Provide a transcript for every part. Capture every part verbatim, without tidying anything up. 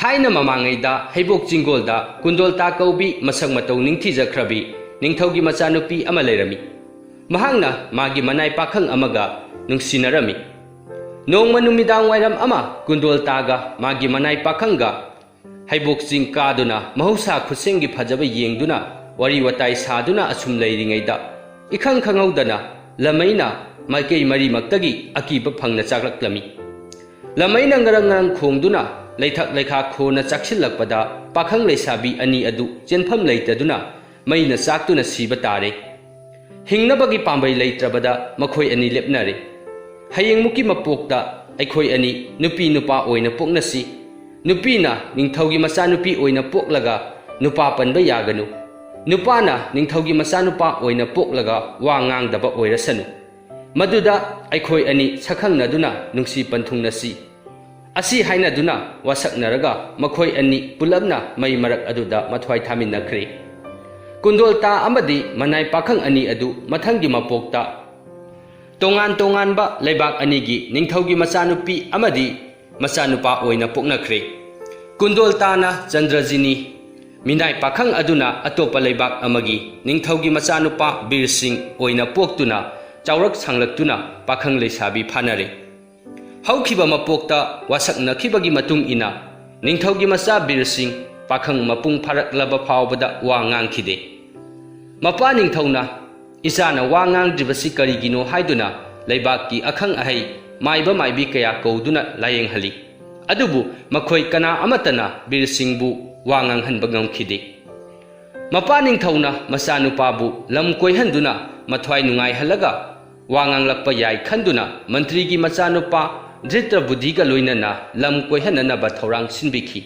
ꯊꯥꯏꯅ ꯃꯃꯥꯡꯉꯩꯗ ꯍꯩꯕꯣꯛ ꯆꯤꯡꯒꯣꯜꯗ ꯀꯨꯟꯗꯣꯜꯇꯥ ꯀꯧꯕꯤ ꯃꯁꯛ ꯃꯇꯧ ꯅꯤꯡꯊꯤꯖꯈ꯭ꯔꯕꯤ ꯅꯤꯡꯊꯧꯒꯤ ꯃꯆꯥꯅꯨꯄꯤ ꯑꯃ ꯂꯩꯔꯝꯃꯤ꯫ ꯃꯍꯥꯛꯅ ꯃꯥꯒꯤ ꯃꯅꯥꯏ ꯄꯥꯈꯪ ꯑꯃꯒ ꯅꯨꯡꯁꯤꯅꯔꯝꯃꯤ꯫ ꯅꯣꯡꯃ ꯅꯨꯃꯤꯗꯥꯡ ꯋꯥꯏꯔꯝ ꯑꯃ ꯀꯨꯟꯗꯣꯜꯇꯥꯒ ꯃꯥꯒꯤ ꯃꯅꯥꯏ ꯄꯥꯈꯪꯒ ꯍꯩꯕꯣꯛ ꯆꯤꯡ ꯀꯥꯗꯨꯅ ꯃꯍꯧꯁꯥ ꯈꯨꯠꯁꯦꯝꯒꯤ ꯐꯖꯕ ꯌꯦꯡꯗꯨꯅ ꯋꯥꯔꯤ ꯋꯥꯇꯥꯏ ꯁꯥꯗꯨꯅ ꯑꯁꯨꯝ ꯂꯩꯔꯤꯉꯩꯗ ꯏꯈꯪ ꯈꯪꯍꯧꯗꯅ ꯂꯝꯃꯩꯅ ꯃꯥꯏꯀꯩ ꯃꯔꯤꯃꯛꯇꯒꯤ ꯑꯀꯤꯕ ꯐꯪꯅ ꯆꯥꯛꯂꯛꯂꯝꯃꯤ꯫ ꯂꯝꯃꯩꯅ ꯉꯔꯪ ꯉꯔꯪ ꯈꯣꯡꯗꯨꯅ ꯂꯩꯊꯛ ꯂꯩꯈꯥ ꯈꯣꯟꯅ ꯆꯥꯛꯁꯤꯜꯂꯛꯄꯗ ꯄꯥꯈꯪ ꯂꯩꯁꯥꯕꯤ ꯑꯅꯤ ꯑꯗꯨ ꯆꯦꯟꯐꯝ ꯂꯩꯇꯗꯨꯅ ꯃꯩꯅ ꯆꯥꯛꯇꯨꯅ ꯁꯤꯕ ꯇꯥꯔꯦ꯫ ꯍꯤꯡꯅꯕꯒꯤ ꯄꯥꯝꯕꯩ ꯂꯩꯇ꯭ꯔꯕꯗ ꯃꯈꯣꯏ ꯑꯅꯤ ꯂꯦꯞꯅꯔꯦ꯫ ꯍꯌꯦꯡꯃꯨꯛꯀꯤ ꯃꯄꯣꯛꯇ ꯑꯩꯈꯣꯏ ꯑꯅꯤ ꯅꯨꯄꯤ ꯅꯨꯄꯥ ꯑꯣꯏꯅ ꯄꯣꯛꯅꯁꯤ꯫ ꯅꯨꯄꯤꯅ ꯅꯤꯡꯊꯧꯒꯤ ꯃꯆꯥꯅꯨꯄꯤ ꯑꯣꯏꯅ ꯄꯣꯛꯂꯒ ꯅꯨꯄꯥ ꯄꯟꯕ ꯌꯥꯒꯅꯨ꯫ ꯅꯨꯄꯥꯅ ꯅꯤꯡꯊꯧꯒꯤ ꯃꯆꯥꯅꯨꯄꯥ ꯑꯣꯏꯅ ꯄꯣꯛꯂꯒ ꯋꯥ ꯉꯥꯡꯗꯕ ꯑꯣꯏꯔꯁꯅꯨ꯫ ꯃꯗꯨꯗ ꯑꯩꯈꯣꯏ ꯑꯅꯤ ꯁꯛꯈꯪꯅꯗꯨꯅ ꯅꯨꯡꯁꯤ ꯄꯟꯊꯨꯡꯅꯁꯤ꯫ ꯑꯁꯤ ꯍꯥꯏꯅꯗꯨꯅ ꯋꯥꯁꯛꯅꯔꯒ ꯃꯈꯣꯏ ꯑꯅꯤ ꯄꯨꯂꯞꯅ ꯃꯩ ꯃꯔꯛ ꯑꯗꯨꯗ ꯃꯊ꯭ꯋꯥꯏ ꯊꯥꯃꯤꯟꯅꯈ꯭ꯔꯦ꯫ ꯀꯨꯟꯗꯣꯜꯇꯥ ꯑꯃꯗꯤ ꯃꯅꯥꯏ ꯄꯥꯈꯪ ꯑꯅꯤ ꯑꯗꯨ ꯃꯊꯪꯒꯤ ꯃꯄꯣꯛꯇ ꯇꯣꯉꯥꯟ ꯇꯣꯉꯥꯟꯕ ꯂꯩꯕꯥꯛ ꯑꯅꯤꯒꯤ ꯅꯤꯡꯊꯧꯒꯤ ꯃꯆꯥꯅꯨꯄꯤ ꯑꯃꯗꯤ ꯃꯆꯥꯅꯨꯄꯥ ꯑꯣꯏꯅ ꯄꯣꯛꯅꯈ꯭ꯔꯦ꯫ ꯀꯨꯟꯗꯣꯜꯇꯥꯅ ꯆꯟꯗ꯭ꯔꯖꯤꯅꯤ, ꯃꯤꯅꯥꯏ ꯄꯥꯈꯪ ꯑꯗꯨꯅ ꯑꯇꯣꯞꯄ ꯂꯩꯕꯥꯛ ꯑꯃꯒꯤ ꯅꯤꯡꯊꯧꯒꯤ ꯃꯆꯥꯅꯨꯄꯥ ꯕꯤꯔ ꯁꯤꯡ ꯑꯣꯏꯅ ꯄꯣꯛꯇꯨꯅ ꯆꯥꯎꯔꯛ ꯁꯥꯡꯂꯛꯇꯨꯅ ꯄꯥꯈꯪ ꯂꯩꯁꯥꯕꯤ ꯐꯥꯅꯔꯦ꯫ ꯍꯧꯈꯤꯕ ꯃꯄꯣꯛꯇ ꯋꯥꯁꯛꯅꯈꯤꯕꯒꯤ ꯃꯇꯨꯡ ꯏꯟꯅ ꯅꯤꯡꯊꯧꯒꯤ ꯃꯆꯥ ꯕꯤꯔ ꯁꯤꯡ ꯄꯥꯈꯪ ꯃꯄꯨꯡ ꯐꯥꯔꯛꯂꯕ ꯐꯥꯎꯕꯗ ꯋꯥ ꯉꯥꯡꯈꯤꯗꯦ꯫ ꯃꯄꯥ ꯅꯤꯡꯊꯧꯅ ꯏꯆꯥꯅ ꯋꯥ ꯉꯥꯡꯗ꯭ꯔꯤꯕꯁꯤ ꯀꯔꯤꯒꯤꯅꯣ ꯍꯥꯏꯗꯨꯅ ꯂꯩꯕꯥꯛꯀꯤ ꯑꯈꯪ ꯑꯍꯩ ꯃꯥꯏꯕ ꯃꯥꯏꯕꯤ ꯀꯌꯥ ꯀꯧꯗꯨꯅ ꯂꯥꯌꯦꯡꯍꯜꯂꯤ꯫ ꯑꯗꯨꯕꯨ ꯃꯈꯣꯏ ꯀꯅꯥ ꯑꯃꯠꯇꯅ ꯕꯤꯔ ꯁꯤꯡꯕꯨ ꯋꯥ ꯉꯥꯡꯍꯟꯕ ꯉꯝꯈꯤꯗꯦ꯫ ꯃꯄꯥ ꯅꯤꯡꯊꯧꯅ ꯃꯆꯥꯅꯨꯄꯥꯕꯨ ꯂꯝ ꯀꯣꯏꯍꯟꯗꯨꯅ ꯃꯊ꯭ꯋꯥꯏ ꯅꯨꯡꯉꯥꯏꯍꯜꯂꯒ ꯋꯥ ꯉꯥꯡꯂꯛꯄ ꯌꯥꯏ ꯈꯟꯗꯨꯅ ꯃꯟꯇ꯭ꯔꯤꯒꯤ ꯃꯆꯥꯅꯨꯄꯥ ꯙ꯭ꯔꯤꯇ꯭ꯔꯕꯨꯙꯤꯒ ꯂꯣꯏꯅꯅ ꯂꯝ ꯀꯣꯏꯍꯟꯅꯅꯕ ꯊꯧꯔꯥꯡ ꯁꯤꯟꯕꯤꯈꯤ꯫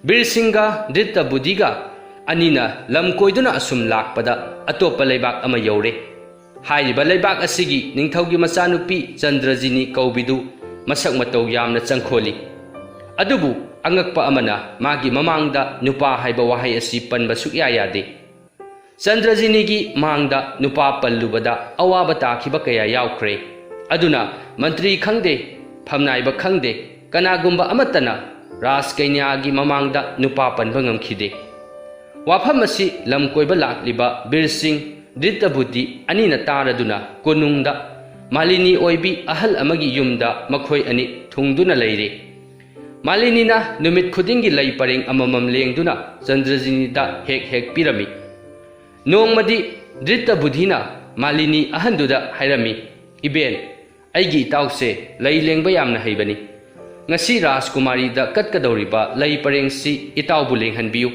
ꯕꯤꯔ ꯁꯤꯡꯒ ꯙ꯭ꯔꯤꯇꯕꯨꯙꯤꯒ ꯑꯅꯤꯅ ꯂꯝ ꯀꯣꯏꯗꯨꯅ ꯑꯁꯨꯝ ꯂꯥꯛꯄꯗ ꯑꯇꯣꯞꯄ ꯂꯩꯕꯥꯛ ꯑꯃ ꯌꯧꯔꯦ꯫ ꯍꯥꯏꯔꯤꯕ ꯂꯩꯕꯥꯛ ꯑꯁꯤꯒꯤ ꯅꯤꯡꯊꯧꯒꯤ ꯃꯆꯥꯅꯨꯄꯤ ꯆꯟꯗ꯭ꯔꯖꯤꯅꯤ ꯀꯧꯕꯤꯗꯨ ꯃꯁꯛ ꯃꯇꯧ ꯌꯥꯝꯅ ꯆꯪꯈꯣꯜꯂꯤ꯫ ꯑꯗꯨꯕꯨ ꯑꯉꯛꯄ ꯑꯃꯅ ꯃꯥꯒꯤ ꯃꯃꯥꯡꯗ ꯅꯨꯄꯥ ꯍꯥꯏꯕ ꯋꯥꯍꯩ ꯑꯁꯤ ꯄꯟꯕ ꯁꯨꯛꯌꯥ ꯌꯥꯗꯦ꯫ ꯆꯟꯗ꯭ꯔꯖꯤꯅꯤꯒꯤ ꯃꯥꯡꯗ ꯅꯨꯄꯥ ꯄꯜꯂꯨꯕꯗ ꯑꯋꯥꯕ ꯇꯥꯈꯤꯕ ꯀꯌꯥ ꯌꯥꯎꯈ꯭ꯔꯦ꯫ ꯑꯗꯨꯅ ꯃꯟꯇ꯭ꯔꯤ ꯈꯪꯗꯦ, ꯐꯝꯅꯥꯏꯕ ꯈꯪꯗꯦ, ꯀꯅꯥꯒꯨꯝꯕ ꯑꯃꯠꯇꯅ ꯔꯥꯖꯀꯩꯅ꯭ꯌꯥꯒꯤ ꯃꯃꯥꯡꯗ ꯅꯨꯄꯥ ꯄꯟꯕ ꯉꯝꯈꯤꯗꯦ꯫ ꯋꯥꯐꯝ ꯑꯁꯤ ꯂꯝ ꯀꯣꯏꯕ ꯂꯥꯛꯂꯤꯕ ꯕꯤꯔ ꯁꯤꯡ, ꯗ꯭ꯔꯤꯇꯕꯨꯗꯤ ꯑꯅꯤꯅ ꯇꯥꯔꯗꯨꯅ ꯀꯣꯅꯨꯡꯗ ꯃꯥꯂꯤꯅꯤ ꯑꯣꯏꯕꯤ ꯑꯍꯜ ꯑꯃꯒꯤ ꯌꯨꯝꯗ ꯃꯈꯣꯏ ꯑꯅꯤ ꯊꯨꯡꯗꯨꯅ ꯂꯩꯔꯦ꯫ ꯃꯥꯂꯤꯅꯤꯅ ꯅꯨꯃꯤꯠ ꯈꯨꯗꯤꯡꯒꯤ ꯂꯩ ꯄꯔꯦꯡ ꯑꯃꯃꯝ ꯂꯦꯡꯗꯨꯅ ꯆꯟꯗ꯭ꯔꯖꯤꯅꯤꯗ ꯍꯦꯛ ꯍꯦꯛ ꯄꯤꯔꯝꯃꯤ꯫ ꯅꯣꯡꯃꯗꯤ ꯗ꯭ꯔꯤꯇꯕꯨꯙꯤꯅ ꯃꯥꯂꯤꯅꯤ ꯑꯍꯟꯗꯨꯗ ꯍꯥꯏꯔꯝꯃꯤ, "ꯏꯕꯦꯟ, ꯑꯩꯒꯤ ꯏꯇꯥꯎꯁꯦ ꯂꯩ ꯂꯦꯡꯕ ꯌꯥꯝꯅ ꯍꯩꯕꯅꯤ꯫ ꯉꯁꯤ ꯔꯥꯖꯀꯨꯃꯥꯔꯤꯗ ꯀꯠꯀꯗꯧꯔꯤꯕ ꯂꯩ ꯄꯔꯦꯡꯁꯤ ꯏꯇꯥꯎꯕꯨ ꯂꯦꯡꯍꯟꯕꯤꯌꯨ꯫"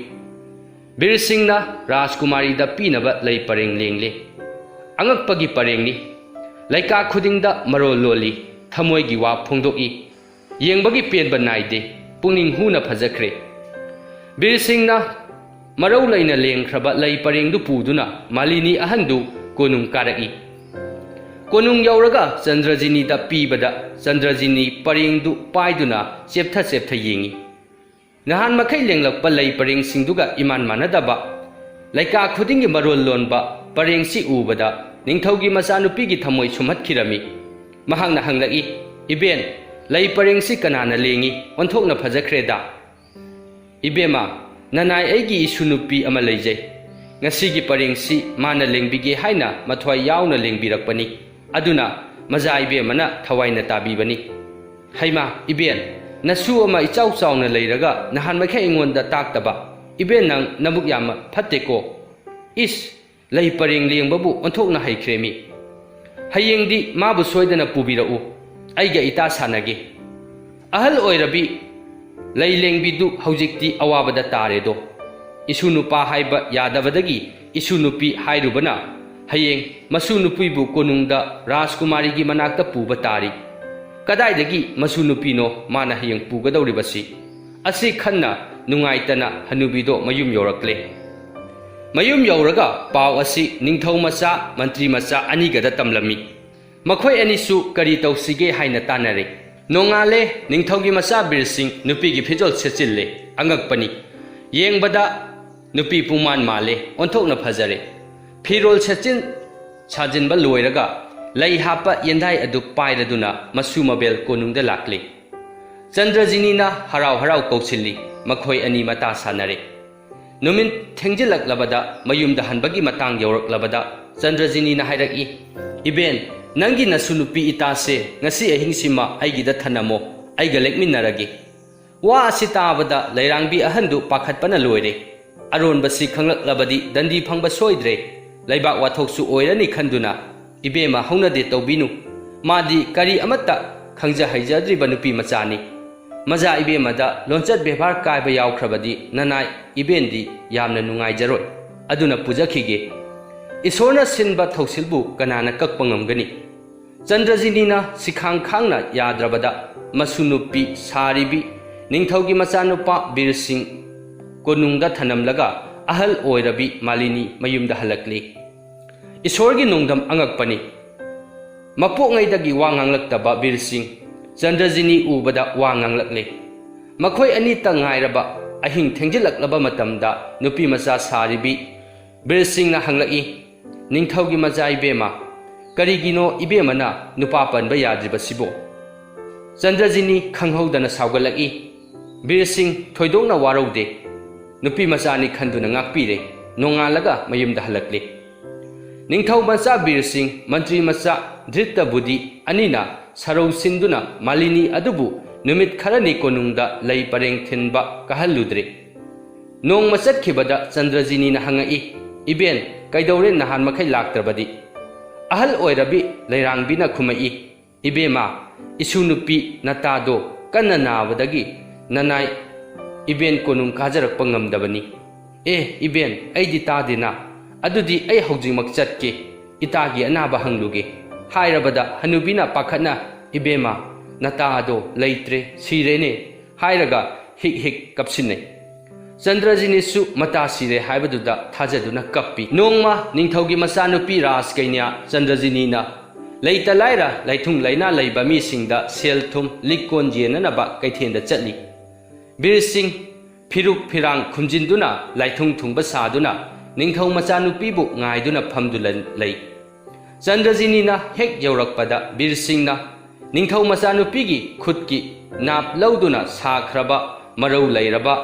ꯕꯤꯔ ꯁꯤꯡꯅ ꯔꯥꯖꯀꯨꯃꯥꯔꯤꯗ ꯄꯤꯅꯕ ꯂꯩ ꯄꯔꯦꯡ ꯂꯦꯡꯂꯦ꯫ ꯑꯉꯛꯄꯒꯤ ꯄꯔꯦꯡꯅꯤ꯫ ꯂꯩꯀꯥ ꯈꯨꯗꯤꯡꯗ ꯃꯔꯣꯜ ꯂꯣꯜꯂꯤ, ꯊꯃꯣꯏꯒꯤ ꯋꯥ ꯐꯣꯡꯗꯣꯛꯏ꯫ ꯌꯦꯡꯕꯒꯤ ꯄꯦꯟꯕ ꯅꯥꯏꯗꯦ, ꯄꯨꯛꯅꯤꯡ ꯍꯨꯅ ꯐꯖꯈ꯭ꯔꯦ꯫ ꯕꯤꯔ ꯁꯤꯡꯅ ꯃꯔꯧ ꯂꯩꯅ ꯂꯦꯡꯈ꯭ꯔꯕ ꯂꯩ ꯄꯔꯦꯡꯗꯨ ꯄꯨꯗꯨꯅ ꯃꯥꯂꯤꯅꯤ ꯑꯍꯟꯗꯨ ꯀꯣꯅꯨꯡ ꯀꯥꯔꯛꯏ꯫ ꯀꯣꯅꯨꯡ ꯌꯧꯔꯒ ꯆꯟꯗ꯭ꯔꯖꯤꯅꯤꯗ ꯄꯤꯕꯗ ꯆꯟꯗ꯭ꯔꯖꯤꯅꯤ ꯄꯔꯦꯡꯗꯨ ꯄꯥꯏꯗꯨꯅ ꯆꯦꯞꯊ ꯆꯦꯞꯊ ꯌꯦꯡꯏ꯫ ꯅꯍꯥꯟ ꯃꯈꯩ ꯂꯦꯡꯂꯛꯄ ꯂꯩ ꯄꯔꯦꯡꯁꯤꯡꯗꯨꯒ ꯏꯃꯥꯟ ꯃꯥꯟꯅꯗꯕ, ꯂꯩꯀꯥ ꯈꯨꯗꯤꯡꯒꯤ ꯃꯔꯣꯜ ꯂꯣꯟꯕ ꯄꯔꯦꯡꯁꯤ ꯎꯕꯗ ꯅꯤꯡꯊꯧꯒꯤ ꯃꯆꯥꯅꯨꯄꯤꯒꯤ ꯊꯃꯣꯏ ꯁꯨꯝꯍꯠꯈꯤꯔꯝꯃꯤ꯫ ꯃꯍꯥꯛꯅ ꯍꯪꯂꯛꯏ, "ꯏꯕꯦꯟ, ꯂꯩ ꯄꯔꯦꯡꯁꯤ ꯀꯅꯥꯅ ꯂꯦꯡꯏ? ꯑꯣꯟꯊꯣꯛꯅ ꯐꯖꯈ꯭ꯔꯦꯗ!" "ꯏꯕꯦꯝꯃ, ꯅꯅꯥꯏ ꯑꯩꯒꯤ ꯏꯁꯨ ꯅꯨꯄꯤ ꯑꯃ ꯂꯩꯖꯩ꯫ ꯉꯁꯤꯒꯤ ꯄꯔꯦꯡꯁꯤ ꯃꯥꯅ ꯂꯦꯡꯕꯤꯒꯦ ꯍꯥꯏꯅ ꯃꯊ꯭ꯋꯥꯏ ꯌꯥꯎꯅ ꯂꯦꯡꯕꯤꯔꯛꯄꯅꯤ꯫ ꯑꯗꯨꯅ ꯃꯖꯥ ꯏꯕꯦꯝꯃꯅ ꯊꯋꯥꯏꯅ ꯇꯥꯕꯤꯕꯅꯤ꯫" "ꯍꯩꯃꯥ, ꯏꯕꯦꯟ, ꯅꯁꯨ ꯑꯃ ꯏꯆꯥꯎ ꯆꯥꯎꯅ ꯂꯩꯔꯒ ꯅꯍꯥꯟ ꯃꯈꯩ ꯑꯩꯉꯣꯟꯗ ꯇꯥꯛꯇꯕ꯫ ꯏꯕꯦꯟ, ꯅꯪ ꯅꯕꯨꯛ ꯌꯥꯝꯅ ꯐꯠꯇꯦꯀꯣ꯫ ꯏꯁ, ꯂꯩ ꯄꯔꯦꯡ ꯂꯦꯡꯕꯕꯨ ꯑꯣꯟꯊꯣꯛꯅ ꯍꯩꯈ꯭ꯔꯦꯃꯤ꯫ ꯍꯌꯦꯡꯗꯤ ꯃꯥꯕꯨ ꯁꯣꯏꯗꯅ ꯄꯨꯕꯤꯔꯛꯎ꯫ ꯑꯩꯒ ꯏꯇꯥ ꯁꯥꯟꯅꯒꯦ꯫" ꯑꯍꯜ ꯑꯣꯏꯔꯕꯤ ꯂꯩ ꯂꯦꯡꯕꯤꯗꯨ ꯍꯧꯖꯤꯛꯇꯤ ꯑꯋꯥꯕꯗ ꯇꯥꯔꯦꯗꯣ꯫ ꯏꯁꯨ ꯅꯨꯄꯥ ꯍꯥꯏꯕ ꯌꯥꯗꯕꯗꯒꯤ ꯏꯁꯨ ꯅꯨꯄꯤ ꯍꯥꯏꯔꯨꯕꯅ ꯍꯌꯦꯡ ꯃꯁꯨ ꯅꯨꯄꯤꯕꯨ ꯀꯣꯅꯨꯡꯗ ꯔꯥꯖꯀꯨꯃꯥꯔꯤꯒꯤ ꯃꯅꯥꯛꯇ ꯄꯨꯕ ꯇꯥꯔꯤ꯫ ꯀꯗꯥꯏꯗꯒꯤ ꯃꯁꯨ ꯅꯨꯄꯤꯅꯣ ꯃꯥꯅ ꯍꯌꯦꯡ ꯄꯨꯒꯗꯧꯔꯤꯕꯁꯤ? ꯑꯁꯤ ꯈꯟꯅ ꯅꯨꯡꯉꯥꯏꯇꯅ ꯍꯅꯨꯕꯤꯗꯣ ꯃꯌꯨꯝ ꯌꯧꯔꯛꯂꯦ꯫ ꯃꯌꯨꯝ ꯌꯧꯔꯒ ꯄꯥꯎ ꯑꯁꯤ ꯅꯤꯡꯊꯧ ꯃꯆꯥ, ꯃꯟꯇ꯭ꯔꯤ ꯃꯆꯥ ꯑꯅꯤꯒꯗ ꯇꯝꯂꯝꯃꯤ꯫ ꯃꯈꯣꯏ ꯑꯅꯤꯁꯨ ꯀꯔꯤ ꯇꯧꯁꯤꯒꯦ ꯍꯥꯏꯅ ꯇꯥꯟꯅꯔꯦ꯫ ꯅꯣꯡꯉꯥꯜꯂꯦ, ꯅꯤꯡꯊꯧꯒꯤ ꯃꯆꯥ ꯕꯤꯔ ꯁꯤꯡ ꯅꯨꯄꯤꯒꯤ ꯐꯤꯖꯣꯜ ꯁꯦꯠꯆꯤꯜꯂꯦ꯫ ꯑꯉꯛꯄꯅꯤ꯫ ꯌꯦꯡꯕꯗ ꯅꯨꯄꯤ ꯄꯨꯡꯃꯥꯟ ꯃꯥꯜꯂꯦ, ꯑꯣꯟꯊꯣꯛꯅ ꯐꯖꯔꯦ꯫ ꯐꯤꯔꯣꯜ ꯁꯦꯠꯆꯤꯟ ꯁꯥꯖꯤꯟꯕ ꯂꯣꯏꯔꯒ ꯂꯩ ꯍꯥꯞꯄ ꯌꯦꯟꯗꯥꯏ ꯑꯗꯨ ꯄꯥꯏꯔꯗꯨꯅ ꯃꯁꯨ ꯃꯕꯦꯜ ꯀꯣꯅꯨꯡꯗ ꯂꯥꯛꯂꯦ꯫ ꯆꯟꯗ꯭ꯔꯖꯤꯅꯤꯅ ꯍꯔꯥꯎ ꯍꯔꯥꯎ ꯀꯧꯁꯤꯜꯂꯤ꯫ ꯃꯈꯣꯏ ꯑꯅꯤ ꯃꯇꯥ ꯁꯥꯟꯅꯔꯦ꯫ ꯅꯨꯃꯤꯠ ꯊꯦꯡꯖꯤꯜꯂꯛꯂꯕꯗ, ꯃꯌꯨꯝꯗ ꯍꯟꯕꯒꯤ ꯃꯇꯥꯡ ꯌꯧꯔꯛꯂꯕꯗ, ꯆꯟꯗ꯭ꯔꯖꯤꯅꯤꯅ ꯍꯥꯏꯔꯛꯏ, "ꯏꯕꯦꯟ, ꯅꯪꯒꯤ ꯅꯁꯨ ꯅꯨꯄꯤ ꯏꯇꯥꯁꯦ ꯉꯁꯤ ꯑꯍꯤꯡꯁꯤꯃ ꯑꯩꯒꯤꯗ ꯊꯅꯝꯃꯣ, ꯑꯩꯒ ꯂꯦꯛꯃꯤꯟꯅꯔꯒꯦ"꯫ ꯋꯥ ꯑꯁꯤ ꯇꯥꯕꯗ ꯂꯩꯔꯥꯡꯕꯤ ꯑꯍꯟꯗꯨ ꯄꯥꯈꯠꯄꯅ ꯂꯣꯏꯔꯦ꯫ ꯑꯔꯣꯟꯕꯁꯤ ꯈꯪꯂꯛꯂꯕꯗꯤ ꯗꯟꯗꯤ ꯐꯪꯕ ꯁꯣꯏꯗ꯭ꯔꯦ꯫ ꯂꯩꯕꯥꯛ ꯋꯥꯊꯣꯛꯁꯨ ꯑꯣꯏꯔꯅꯤ ꯈꯟꯗꯨꯅ, "ꯏꯕꯦꯝꯃ, ꯍꯧꯅꯗꯦ ꯇꯧꯕꯤꯅꯨ꯫ ꯃꯥꯗꯤ ꯀꯔꯤ ꯑꯃꯠꯇ ꯈꯪꯖ ꯍꯩꯖꯗ꯭ꯔꯤꯕ ꯅꯨꯄꯤ ꯃꯆꯥꯅꯤ꯫ ꯃꯖꯥ ꯏꯕꯦꯝꯃꯗ ꯂꯣꯟꯆꯠ ꯕꯦꯕꯥꯔ ꯀꯥꯏꯕ ꯌꯥꯎꯈ꯭ꯔꯕꯗꯤ ꯅꯅꯥꯏ ꯏꯕꯦꯟꯗꯤ ꯌꯥꯝꯅ ꯅꯨꯡꯉꯥꯏꯖꯔꯣꯏ꯫ ꯑꯗꯨꯅ ꯄꯨꯖꯈꯤꯒꯦ꯫ ꯏꯁꯣꯔꯅ ꯁꯤꯟꯕ ꯊꯧꯁꯤꯜꯕꯨ ꯀꯅꯥꯅ ꯀꯛꯄ ꯉꯝꯒꯅꯤ?" ꯆꯟꯗ꯭ꯔꯖꯤꯅꯤꯅ ꯁꯤꯈꯥꯡ ꯈꯥꯡꯅ ꯌꯥꯗ꯭ꯔꯕꯗ, ꯃꯁꯨ ꯅꯨꯄꯤ ꯁꯥꯔꯤꯕꯤ ꯅꯤꯡꯊꯧꯒꯤ ꯃꯆꯥꯅꯨꯄꯥ ꯕꯤꯔ ꯁꯤꯡ ꯀꯣꯅꯨꯡꯗ ꯊꯅꯝꯂꯒ, ꯑꯍꯜ ꯑꯣꯏꯔꯕꯤ ꯃꯥꯂꯤꯅꯤ ꯃꯌꯨꯝꯗ ꯍꯜꯂꯛꯂꯤ꯫ ꯏꯁꯣꯔꯒꯤ ꯅꯣꯡꯗꯝ ꯑꯉꯛꯄꯅꯤ꯫ ꯃꯄꯣꯛꯉꯩꯗꯒꯤ ꯋꯥ ꯉꯥꯡꯂꯛꯇꯕ ꯕꯤꯔ ꯁꯤꯡ ꯆꯟꯗ꯭ꯔꯖꯤꯅꯤ ꯎꯕꯗ ꯋꯥ ꯉꯥꯡꯂꯛꯂꯦ꯫ ꯃꯈꯣꯏ ꯑꯅꯤꯇ ꯉꯥꯏꯔꯕ ꯑꯍꯤꯡ ꯊꯦꯡꯖꯤꯜꯂꯛꯂꯕ ꯃꯇꯝꯗ, ꯅꯨꯄꯤ ꯃꯆꯥ ꯁꯥꯔꯤꯕꯤ ꯕꯤꯔ ꯁꯤꯡꯅ ꯍꯪꯂꯛꯏ, "ꯅꯤꯡꯊꯧꯒꯤ ꯃꯆꯥ ꯏꯕꯦꯝꯃ, ꯀꯔꯤꯒꯤꯅꯣ ꯏꯕꯦꯝꯃꯅ ꯅꯨꯄꯥ ꯄꯟꯕ ꯌꯥꯗ꯭ꯔꯤꯕꯁꯤꯕꯣ?" ꯆꯟꯗ꯭ꯔꯖꯤꯅꯤ ꯈꯪꯍꯧꯗꯅ ꯁꯥꯎꯒꯠꯂꯛꯏ꯫ ꯕꯤꯔ ꯁꯤꯡ ꯊꯣꯏꯗꯣꯛꯅ ꯋꯥꯔꯧꯗꯦ꯫ ꯅꯨꯄꯤ ꯃꯆꯥꯅꯤ ꯈꯟꯗꯨꯅ ꯉꯥꯛꯄꯤꯔꯦ꯫ ꯅꯣꯡꯉꯥꯜꯂꯒ ꯃꯌꯨꯝꯗ ꯍꯜꯂꯛꯂꯦ꯫ ꯅꯤꯡꯊꯧ ꯃꯆꯥ ꯕꯤꯔ ꯁꯤꯡ, ꯃꯟꯇ꯭ꯔꯤ ꯃꯆꯥ ꯙ꯭ꯔꯤꯇꯕꯨꯗꯤ ꯑꯅꯤꯅ ꯁꯔꯧ ꯁꯤꯟꯗꯨꯅ ꯃꯥꯂꯤꯅꯤ ꯑꯗꯨꯕꯨ ꯅꯨꯃꯤꯠ ꯈꯔꯅꯤ ꯀꯣꯅꯨꯡꯗ ꯂꯩ ꯄꯔꯦꯡ ꯊꯤꯟꯕ ꯀꯥꯍꯜꯂꯨꯗ꯭ꯔꯦ꯫ ꯅꯣꯡꯃ ꯆꯠꯈꯤꯕꯗ ꯆꯟꯗ꯭ꯔꯖꯤꯅꯤꯅ ꯍꯪꯉꯛꯏ, "ꯏꯕꯦꯟ, ꯀꯩꯗꯧꯔꯦ ꯅꯍꯥꯟ ꯃꯈꯩ ꯂꯥꯛꯇ꯭ꯔꯕꯗꯤ?" ꯑꯍꯜ ꯑꯣꯏꯔꯕꯤ ꯂꯩꯔꯥꯡꯕꯤꯅ ꯈꯨꯝꯃꯛꯏ, "ꯏꯕꯦꯝꯃ, ꯏꯁꯨ ꯅꯨꯄꯤ ꯅꯇꯥꯗꯣ ꯀꯟꯅ ꯅꯥꯕꯗꯒꯤ ꯅꯅꯥꯏ ꯏꯕꯦꯟ ꯀꯣꯅꯨꯡ ꯀꯥꯖꯔꯛꯄ ꯉꯝꯗꯕꯅꯤ"꯫ "ꯑꯦ ꯏꯕꯦꯟ, ꯑꯩꯗꯤ ꯇꯥꯗꯦꯅ꯫ ꯑꯗꯨꯗꯤ ꯑꯩ ꯍꯧꯖꯤꯛꯃꯛ ꯆꯠꯀꯦ, ꯏꯇꯥꯒꯤ ꯑꯅꯥꯕ ꯍꯪꯂꯨꯒꯦ" ꯍꯥꯏꯔꯕꯗ, ꯍꯅꯨꯕꯤꯅ ꯄꯥꯈꯠꯅ, "ꯏꯕꯦꯝꯃ, ꯅꯇꯥ ꯑꯗꯣ ꯂꯩꯇ꯭ꯔꯦ, ꯁꯤꯔꯦꯅꯦ" ꯍꯥꯏꯔꯒ ꯍꯤꯛ ꯍꯤꯛ ꯀꯞꯁꯤꯟꯅꯩ꯫ ꯆꯟꯗ꯭ꯔꯖꯤꯅꯤꯁꯨ ꯃꯇꯥ ꯁꯤꯔꯦ ꯍꯥꯏꯕꯗꯨꯗ ꯊꯥꯖꯗꯨꯅ ꯀꯞꯄꯤ꯫ ꯅꯣꯡꯃ ꯅꯤꯡꯊꯧꯒꯤ ꯃꯆꯥꯅꯨꯄꯤ ꯔꯥꯖꯀꯩꯅ꯭ꯌꯥ ꯆꯟꯗ꯭ꯔꯖꯤꯅꯤꯅ ꯂꯩꯇ ꯂꯥꯏꯔ, ꯂꯩꯊꯨꯡ ꯂꯩꯅꯥ ꯂꯩꯕ ꯃꯤꯁꯤꯡꯗ ꯁꯦꯜ ꯊꯨꯝ, ꯂꯤꯛ ꯀꯣꯟ ꯌꯦꯟꯅꯅꯕ ꯀꯩꯊꯦꯜꯗ ꯆꯠꯂꯤ꯫ ꯕꯤꯔ ꯁꯤꯡ ꯐꯤꯔꯨꯛ ꯐꯤꯔꯥꯡ ꯈꯨꯝꯖꯤꯟꯗꯨꯅ ꯂꯥꯏꯊꯨꯡ ꯊꯨꯡꯕ ꯁꯥꯗꯨꯅ ꯅꯤꯡꯊꯧ ꯃꯆꯥꯅꯨꯄꯤꯕꯨ ꯉꯥꯏꯗꯨꯅ ꯐꯝꯗꯨꯅ ꯂꯩ꯫ ꯆꯟꯗ꯭ꯔꯖꯤꯅꯤꯅ ꯍꯦꯛ ꯌꯧꯔꯛꯄꯗ ꯕꯤꯔ ꯁꯤꯡꯅ ꯅꯤꯡꯊꯧ ꯃꯆꯥꯅꯨꯄꯤꯒꯤ ꯈꯨꯠꯀꯤ ꯅꯥꯞ ꯂꯧꯗꯨꯅ ꯁꯥꯈ꯭ꯔꯕ ꯃꯔꯧ ꯂꯩꯔꯕ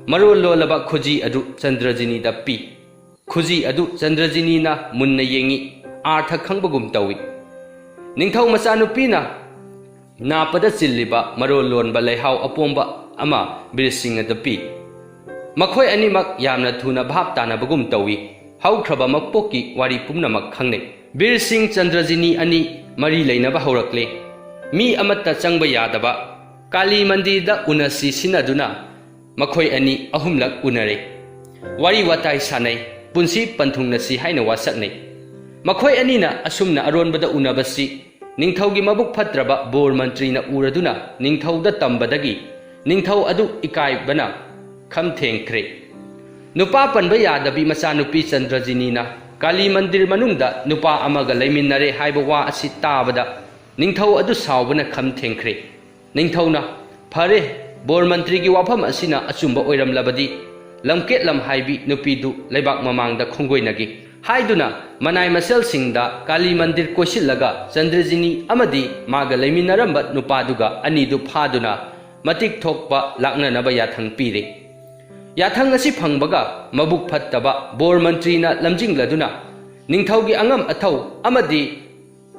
ꯃꯔꯣꯜ ꯂꯣꯜꯂꯕ ꯈꯨꯖꯤ ꯑꯗꯨ ꯆꯟꯗ꯭ꯔꯖꯤꯅꯤꯗ ꯄꯤ꯫ ꯈꯨꯖꯤ ꯑꯗꯨ ꯆꯟꯗ꯭ꯔꯖꯤꯅꯤꯅ ꯃꯨꯟꯅ ꯌꯦꯡꯉꯤ, ꯑꯥꯔꯊ ꯈꯪꯕꯒꯨꯝ ꯇꯧꯏ꯫ ꯅꯤꯡꯊꯧ ꯃꯆꯥꯅꯨꯄꯤꯅ ꯅꯥꯞꯄꯗ ꯆꯤꯜꯂꯤꯕ ꯃꯔꯣꯜ ꯂꯣꯟꯕ ꯂꯩꯍꯥꯎ ꯑꯄꯣꯝꯕ ꯑꯃ ꯕꯤꯔꯁꯤꯡꯅꯗ ꯄꯤ꯫ ꯃꯈꯣꯏ ꯑꯅꯤꯃꯛ ꯌꯥꯝꯅ ꯊꯨꯅ ꯚꯥꯞ ꯇꯥꯅꯕꯒꯨꯝ ꯇꯧꯏ꯫ ꯍꯧꯈ꯭ꯔꯕ ꯃꯄꯣꯛꯀꯤ ꯋꯥꯔꯤ ꯄꯨꯝꯅꯃꯛ ꯈꯪꯅꯩ꯫ ꯕꯤꯔꯁꯤꯡ ꯆꯟꯗ꯭ꯔꯖꯤꯅꯤ ꯑꯅꯤ ꯃꯔꯤ ꯂꯩꯅꯕ ꯍꯧꯔꯛꯂꯦ꯫ ꯃꯤ ꯑꯃꯠꯇ ꯆꯪꯕ ꯌꯥꯗꯕ ꯀꯥꯂꯤ ꯃꯟꯗꯤꯔꯗ ꯎꯅꯁꯤ ꯁꯤꯟꯅꯗꯨꯅ ꯃꯈꯣꯏ ꯑꯅꯤ ꯑꯍꯨꯝꯂꯛ ꯎꯅꯔꯦ꯫ ꯋꯥꯔꯤ ꯋꯥꯇꯥꯏ ꯁꯥꯟꯅꯩ, ꯄꯨꯟꯁꯤ ꯄꯟꯊꯨꯡꯅꯁꯤ ꯍꯥꯏꯅ ꯋꯥꯁꯛꯅꯩ꯫ ꯃꯈꯣꯏ ꯑꯅꯤꯅ ꯑꯁꯨꯝꯅ ꯑꯔꯣꯟꯕꯗ ꯎꯅꯕꯁꯤ ꯅꯤꯡꯊꯧꯒꯤ ꯃꯕꯨꯛ ꯐꯠꯇ꯭ꯔꯕ ꯕꯣꯔ ꯃꯟꯇ꯭ꯔꯤꯅ ꯎꯔꯗꯨꯅ ꯅꯤꯡꯊꯧꯗ ꯇꯝꯕꯗꯒꯤ ꯅꯤꯡꯊꯧ ꯑꯗꯨ ꯏꯀꯥꯏꯕꯅ ꯈꯝ ꯊꯦꯡꯈ꯭ꯔꯦ꯫ ꯅꯨꯄꯥ ꯄꯟꯕ ꯌꯥꯗꯕꯤ ꯃꯆꯥꯅꯨꯄꯤ ꯆꯟꯗ꯭ꯔꯖꯤꯅꯤꯅ ꯀꯥꯂꯤ ꯃꯟꯗꯤꯔ ꯃꯅꯨꯡꯗ ꯅꯨꯄꯥ ꯑꯃꯒ ꯂꯩꯃꯤꯟꯅꯔꯦ ꯍꯥꯏꯕ ꯋꯥ ꯑꯁꯤ ꯇꯥꯕꯗ ꯅꯤꯡꯊꯧ ꯑꯗꯨ ꯁꯥꯎꯕꯅ ꯈꯝ ꯊꯦꯡꯈ꯭ꯔꯦ꯫ ꯅꯤꯡꯊꯧꯅ, "ꯐꯔꯦ, ꯕꯣꯔ ꯃꯟꯇ꯭ꯔꯤꯒꯤ ꯋꯥꯐꯝ ꯑꯁꯤꯅ ꯑꯆꯨꯝꯕ ꯑꯣꯏꯔꯝꯂꯕꯗꯤ ꯂꯝꯀꯦꯠ ꯂꯝ ꯍꯥꯏꯕꯤ ꯅꯨꯄꯤꯗꯨ ꯂꯩꯕꯥꯛ ꯃꯃꯥꯡꯗ ꯈꯣꯡꯒꯣꯏꯅꯒꯦ" ꯍꯥꯏꯗꯨꯅ ꯃꯅꯥꯏ ꯃꯁꯦꯜꯁꯤꯡꯗ ꯀꯥꯂꯤ ꯃꯟꯗꯤꯔ ꯀꯣꯏꯁꯤꯜꯂꯒ ꯆꯟꯗ꯭ꯔꯖꯤꯅꯤ ꯑꯃꯗꯤ ꯃꯥꯒ ꯂꯩꯃꯤꯟꯅꯔꯝꯕ ꯅꯨꯄꯥꯗꯨꯒ ꯑꯅꯤꯗꯨ ꯐꯥꯗꯨꯅ ꯃꯇꯤꯛ ꯊꯣꯛꯄ ꯂꯥꯛꯅꯅꯕ ꯌꯥꯊꯪ ꯄꯤꯔꯦ꯫ ꯌꯥꯊꯪ ꯑꯁꯤ ꯐꯪꯕꯒ ꯃꯕꯨꯛ ꯐꯠꯇꯕ ꯕꯣꯔ ꯃꯟꯇ꯭ꯔꯤꯅ ꯂꯝꯖꯤꯡꯂꯗꯨꯅ ꯅꯤꯡꯊꯧꯒꯤ ꯑꯉꯝ ꯑꯊꯧ ꯑꯃꯗꯤ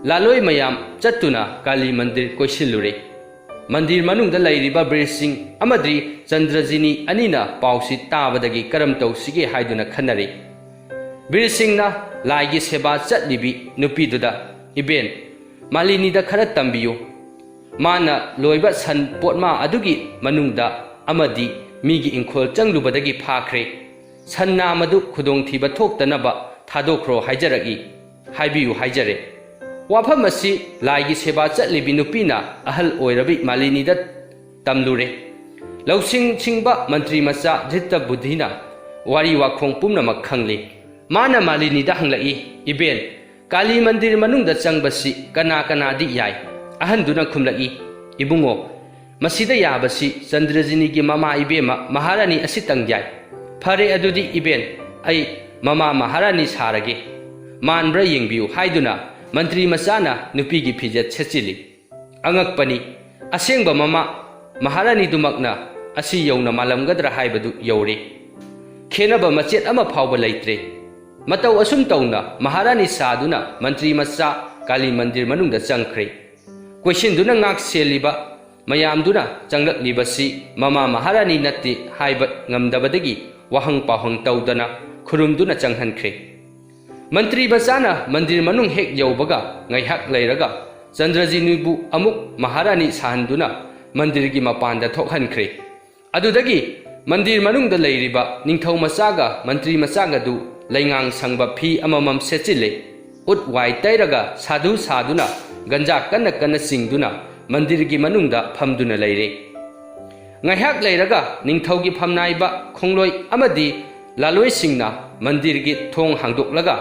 ꯂꯥꯂꯣꯏ ꯃꯌꯥꯝ ꯆꯠꯇꯨꯅ ꯀꯥꯂꯤ ꯃꯟꯗꯤꯔ ꯀꯣꯏꯁꯤꯜꯂꯨꯔꯦ꯫ ꯃꯟꯗꯤꯔ ꯃꯅꯨꯡꯗ ꯂꯩꯔꯤꯕ ꯕꯤꯔꯁꯤꯡ ꯑꯃꯗꯤ ꯆꯟꯗ꯭ꯔꯖꯤꯅꯤ ꯑꯅꯤꯅ ꯄꯥꯎꯁꯤ ꯇꯥꯕꯗꯒꯤ ꯀꯔꯝ ꯇꯧꯁꯤꯒꯦ ꯍꯥꯏꯗꯨꯅ ꯈꯟꯅꯔꯦ꯫ ꯕꯤꯔꯁꯤꯡꯅ ꯂꯥꯏꯒꯤ ꯁꯦꯕꯥ ꯆꯠꯂꯤꯕꯤ ꯅꯨꯄꯤꯗꯨꯗ, "ꯏꯕꯦꯟ, ꯃꯥꯂꯤꯅꯤꯗ ꯈꯔ ꯇꯝꯕꯤꯌꯨ꯫ ꯃꯥꯅ ꯂꯣꯏꯕ ꯁꯟ ꯄꯣꯠꯃꯥ ꯑꯗꯨꯒꯤ ꯃꯅꯨꯡꯗ ꯑꯃꯗꯤ ꯃꯤꯒꯤ ꯏꯪꯈꯣꯜ ꯆꯪꯂꯨꯕꯗꯒꯤ ꯐꯥꯈ꯭ꯔꯦ꯫ ꯁꯟ ꯅꯥꯝ ꯑꯗꯨ ꯈꯨꯗꯣꯡꯊꯤꯕ ꯊꯣꯛꯇꯅꯕ ꯊꯥꯗꯣꯛꯈ꯭ꯔꯣ ꯍꯥꯏꯖꯔꯛꯏ, ꯍꯥꯏꯕꯤꯌꯨ" ꯍꯥꯏꯖꯔꯦ꯫ ꯋꯥꯐꯝ ꯑꯁꯤ ꯂꯥꯏꯒꯤ ꯁꯦꯕꯥ ꯆꯠꯂꯤꯕꯤ ꯅꯨꯄꯤꯅ ꯑꯍꯜ ꯑꯣꯏꯔꯕꯤ ꯃꯥꯂꯤꯅꯤꯗ ꯇꯝꯂꯨꯔꯦ꯫ ꯂꯧꯁꯤꯡ ꯁꯤꯡꯕ ꯃꯟꯇ꯭ꯔꯤ ꯃꯆꯥ ꯙ꯭ꯔꯤꯇ ꯕꯨꯙꯤꯅ ꯋꯥꯔꯤ ꯋꯥꯈꯣꯡ ꯄꯨꯝꯅꯃꯛ ꯈꯪꯂꯦ꯫ ꯃꯥꯅ ꯃꯥꯂꯤꯅꯤꯗ ꯍꯪꯂꯛꯏ, "ꯏꯕꯦꯟ, ꯀꯥꯂꯤ ꯃꯟꯗꯤꯔ ꯃꯅꯨꯡꯗ ꯆꯪꯕꯁꯤ ꯀꯅꯥ ꯀꯅꯥꯗꯤ ꯌꯥꯏ?" ꯑꯍꯟꯗꯨꯅ ꯈꯨꯝꯂꯛꯏ, "ꯏꯕꯨꯡꯉꯣ, ꯃꯁꯤꯗ ꯌꯥꯕꯁꯤ ꯆꯟꯗ꯭ꯔꯖꯤꯅꯤꯒꯤ ꯃꯃꯥ ꯏꯕꯦꯝꯃ ꯃꯍꯥꯔꯥꯅꯤ ꯑꯁꯤꯇꯪ ꯌꯥꯏ꯫ ꯐꯔꯦ ꯑꯗꯨꯗꯤ ꯏꯕꯦꯟ, ꯑꯩ ꯃꯃꯥ ꯃꯍꯥꯔꯥꯅꯤ ꯁꯥꯔꯒꯦ꯫ ꯃꯥꯟꯕ꯭ꯔꯥ ꯌꯦꯡꯕꯤꯌꯨ" ꯍꯥꯏꯗꯨꯅ ꯃꯟꯇ꯭ꯔꯤ ꯃꯆꯥꯅ ꯅꯨꯄꯤꯒꯤ ꯐꯤꯖꯦꯠ ꯁꯦꯠꯆꯤꯜꯂꯤ꯫ ꯑꯉꯛꯄꯅꯤ, ꯑꯁꯦꯡꯕ ꯃꯃꯥ ꯃꯍꯥꯔꯥꯅꯤꯗꯨꯃꯛꯅ ꯑꯁꯤ ꯌꯧꯅ ꯃꯥꯜꯂꯝꯒꯗ꯭ꯔꯥ ꯍꯥꯏꯕꯗꯨ ꯌꯧꯔꯦ꯫ ꯈꯦꯟꯅꯕ ꯃꯆꯦꯠ ꯑꯃ ꯐꯥꯎꯕ ꯂꯩꯇ꯭ꯔꯦ꯫ ꯃꯇꯧ ꯑꯁꯨꯝ ꯇꯧꯅ ꯃꯍꯥꯔꯥꯅꯤ ꯁꯥꯗꯨꯅ ꯃꯟꯇ꯭ꯔꯤ ꯃꯆꯥ ꯀꯥꯂꯤ ꯃꯟꯗꯤꯔ ꯃꯅꯨꯡꯗ ꯆꯪꯈ꯭ꯔꯦ꯫ ꯀꯣꯏꯁꯤꯟꯗꯨꯅ ꯉꯥꯛ ꯁꯦꯜꯂꯤꯕ ꯃꯌꯥꯝꯗꯨꯅ ꯆꯪꯂꯛꯂꯤꯕꯁꯤ ꯃꯃꯥ ꯃꯍꯥꯔꯥꯅꯤ ꯅꯠꯇꯦ ꯍꯥꯏꯕ ꯉꯝꯗꯕꯗꯒꯤ ꯋꯥꯍꯪ ꯄꯥꯎꯍꯪ ꯇꯧꯗꯅ ꯈꯨꯔꯨꯝꯗꯨꯅ ꯆꯪꯍꯟꯈ꯭ꯔꯦ꯫ ꯃꯟꯇ꯭ꯔꯤ ꯃꯆꯥꯅ ꯃꯟꯗꯤꯔ ꯃꯅꯨꯡ ꯍꯦꯛ ꯌꯧꯕꯒ ꯉꯥꯏꯍꯥꯛ ꯂꯩꯔꯒ ꯆꯟꯗ꯭ꯔꯖꯤꯅꯤꯕꯨ ꯑꯃꯨꯛ ꯃꯍꯥꯔꯥꯅꯤ ꯁꯥꯍꯟꯗꯨꯅ ꯃꯟꯗꯤꯔꯒꯤ ꯃꯄꯥꯟꯗ ꯊꯣꯛꯍꯟꯈ꯭ꯔꯦ꯫ ꯑꯗꯨꯗꯒꯤ ꯃꯟꯗꯤꯔ ꯃꯅꯨꯡꯗ ꯂꯩꯔꯤꯕ ꯅꯤꯡꯊꯧ ꯃꯆꯥꯒ ꯃꯟꯇ꯭ꯔꯤ ꯃꯆꯥꯒꯗꯨ ꯂꯩꯉꯥꯡ ꯁꯪꯕ ꯐꯤ ꯑꯃꯃꯝ ꯁꯦꯠꯆꯤꯜꯂꯦ꯫ ꯎꯠ ꯋꯥꯏ ꯇꯩꯔꯒ ꯁꯥꯗꯨ ꯁꯥꯗꯨꯅ ꯒꯟꯖꯥ ꯀꯟꯅ ꯀꯟꯅ ꯆꯤꯡꯗꯨꯅ ꯃꯟꯗꯤꯔꯒꯤ ꯃꯅꯨꯡꯗ ꯐꯝꯗꯨꯅ ꯂꯩꯔꯦ꯫ ꯉꯥꯏꯍꯥꯛ ꯂꯩꯔꯒ ꯅꯤꯡꯊꯧꯒꯤ ꯐꯝꯅꯥꯏꯕ ꯈꯣꯡꯂꯣꯏ ꯑꯃꯗꯤ ꯂꯥꯂꯣꯏꯁꯤꯡꯅ ꯃꯟꯗꯤꯔꯒꯤ ꯊꯣꯡ ꯍꯥꯡꯗꯣꯛꯂꯒ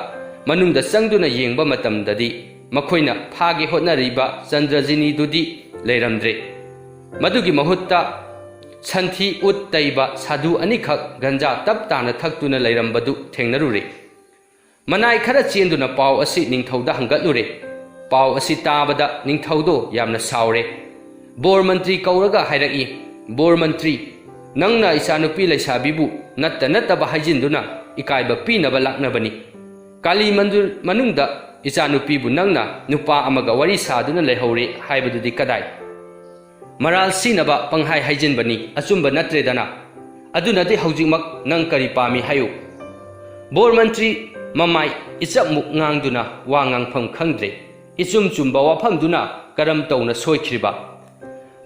ꯃꯅꯨꯡꯗ ꯆꯪꯗꯨꯅ ꯌꯦꯡꯕ ꯃꯇꯝꯗꯗꯤ ꯃꯈꯣꯏꯅ ꯐꯥꯒꯦ ꯍꯣꯠꯅꯔꯤꯕ ꯆꯟꯗ꯭ꯔꯖꯤꯅꯤꯗꯨꯗꯤ ꯂꯩꯔꯝꯗ꯭ꯔꯦ꯫ ꯃꯗꯨꯒꯤ ꯃꯍꯨꯠꯇ ꯁꯟꯊꯤ ꯎꯠ ꯇꯩꯕ ꯁꯥꯗꯨ ꯑꯅꯤꯈꯛ ꯒꯟꯖꯥ ꯇꯞ ꯇꯥꯅ ꯊꯛꯇꯨꯅ ꯂꯩꯔꯝꯕꯗꯨ ꯊꯦꯡꯅꯔꯨꯔꯦ꯫ ꯃꯅꯥꯏ ꯈꯔ ꯆꯦꯟꯗꯨꯅ ꯄꯥꯎ ꯑꯁꯤ ꯅꯤꯡꯊꯧꯗ ꯍꯪꯒꯠꯂꯨꯔꯦ꯫ ꯄꯥꯎ ꯑꯁꯤ ꯇꯥꯕꯗ ꯅꯤꯡꯊꯧꯗꯣ ꯌꯥꯝꯅ ꯁꯥꯎꯔꯦ꯫ ꯕꯣꯔ ꯃꯟꯇ꯭ꯔꯤ ꯀꯧꯔꯒ ꯍꯥꯏꯔꯛꯏ, "ꯕꯣꯔ ꯃꯟꯇ꯭ꯔꯤ, ꯅꯪꯅ ꯏꯆꯥꯅꯨꯄꯤ ꯂꯩꯁꯥꯕꯤꯕꯨ ꯅꯠꯇ ꯅꯠꯇꯕ ꯍꯥꯏꯖꯤꯟꯗꯨꯅ ꯏꯀꯥꯏꯕ ꯄꯤꯅꯕ ꯂꯥꯛꯅꯕꯅꯤ꯫ ꯀꯥꯂꯤ ꯃꯟꯗꯤꯔ ꯃꯅꯨꯡꯗ ꯏꯆꯥꯅꯨꯄꯤꯕꯨ ꯅꯪꯅ ꯅꯨꯄꯥ ꯑꯃꯒ ꯋꯥꯔꯤ ꯁꯥꯗꯨꯅ ꯂꯩꯍꯧꯔꯦ ꯍꯥꯏꯕꯗꯨꯗꯤ ꯀꯗꯥꯏ? ꯃꯔꯥꯜ ꯁꯤꯅꯕ ꯄꯪꯍꯥꯏ ꯍꯥꯏꯖꯤꯟꯕꯅꯤ, ꯑꯆꯨꯝꯕ ꯅꯠꯇ꯭ꯔꯦꯗꯅ꯫ ꯑꯗꯨꯅꯗꯤ ꯍꯧꯖꯤꯛꯃꯛ ꯅꯪ ꯀꯔꯤ ꯄꯥꯝꯃꯤ ꯍꯥꯏꯌꯨ?" ꯕꯣꯔ ꯃꯟꯇ꯭ꯔꯤ ꯃꯃꯥꯏ ꯏꯆꯞꯃꯨꯛ ꯉꯥꯡꯗꯨꯅ ꯋꯥ ꯉꯥꯡꯐꯝ ꯈꯪꯗ꯭ꯔꯦ꯫ ꯏꯆꯨꯝ ꯆꯨꯝꯕ ꯋꯥꯐꯝꯗꯨꯅ ꯀꯔꯝ ꯇꯧꯅ ꯁꯣꯏꯈ꯭ꯔꯤꯕ?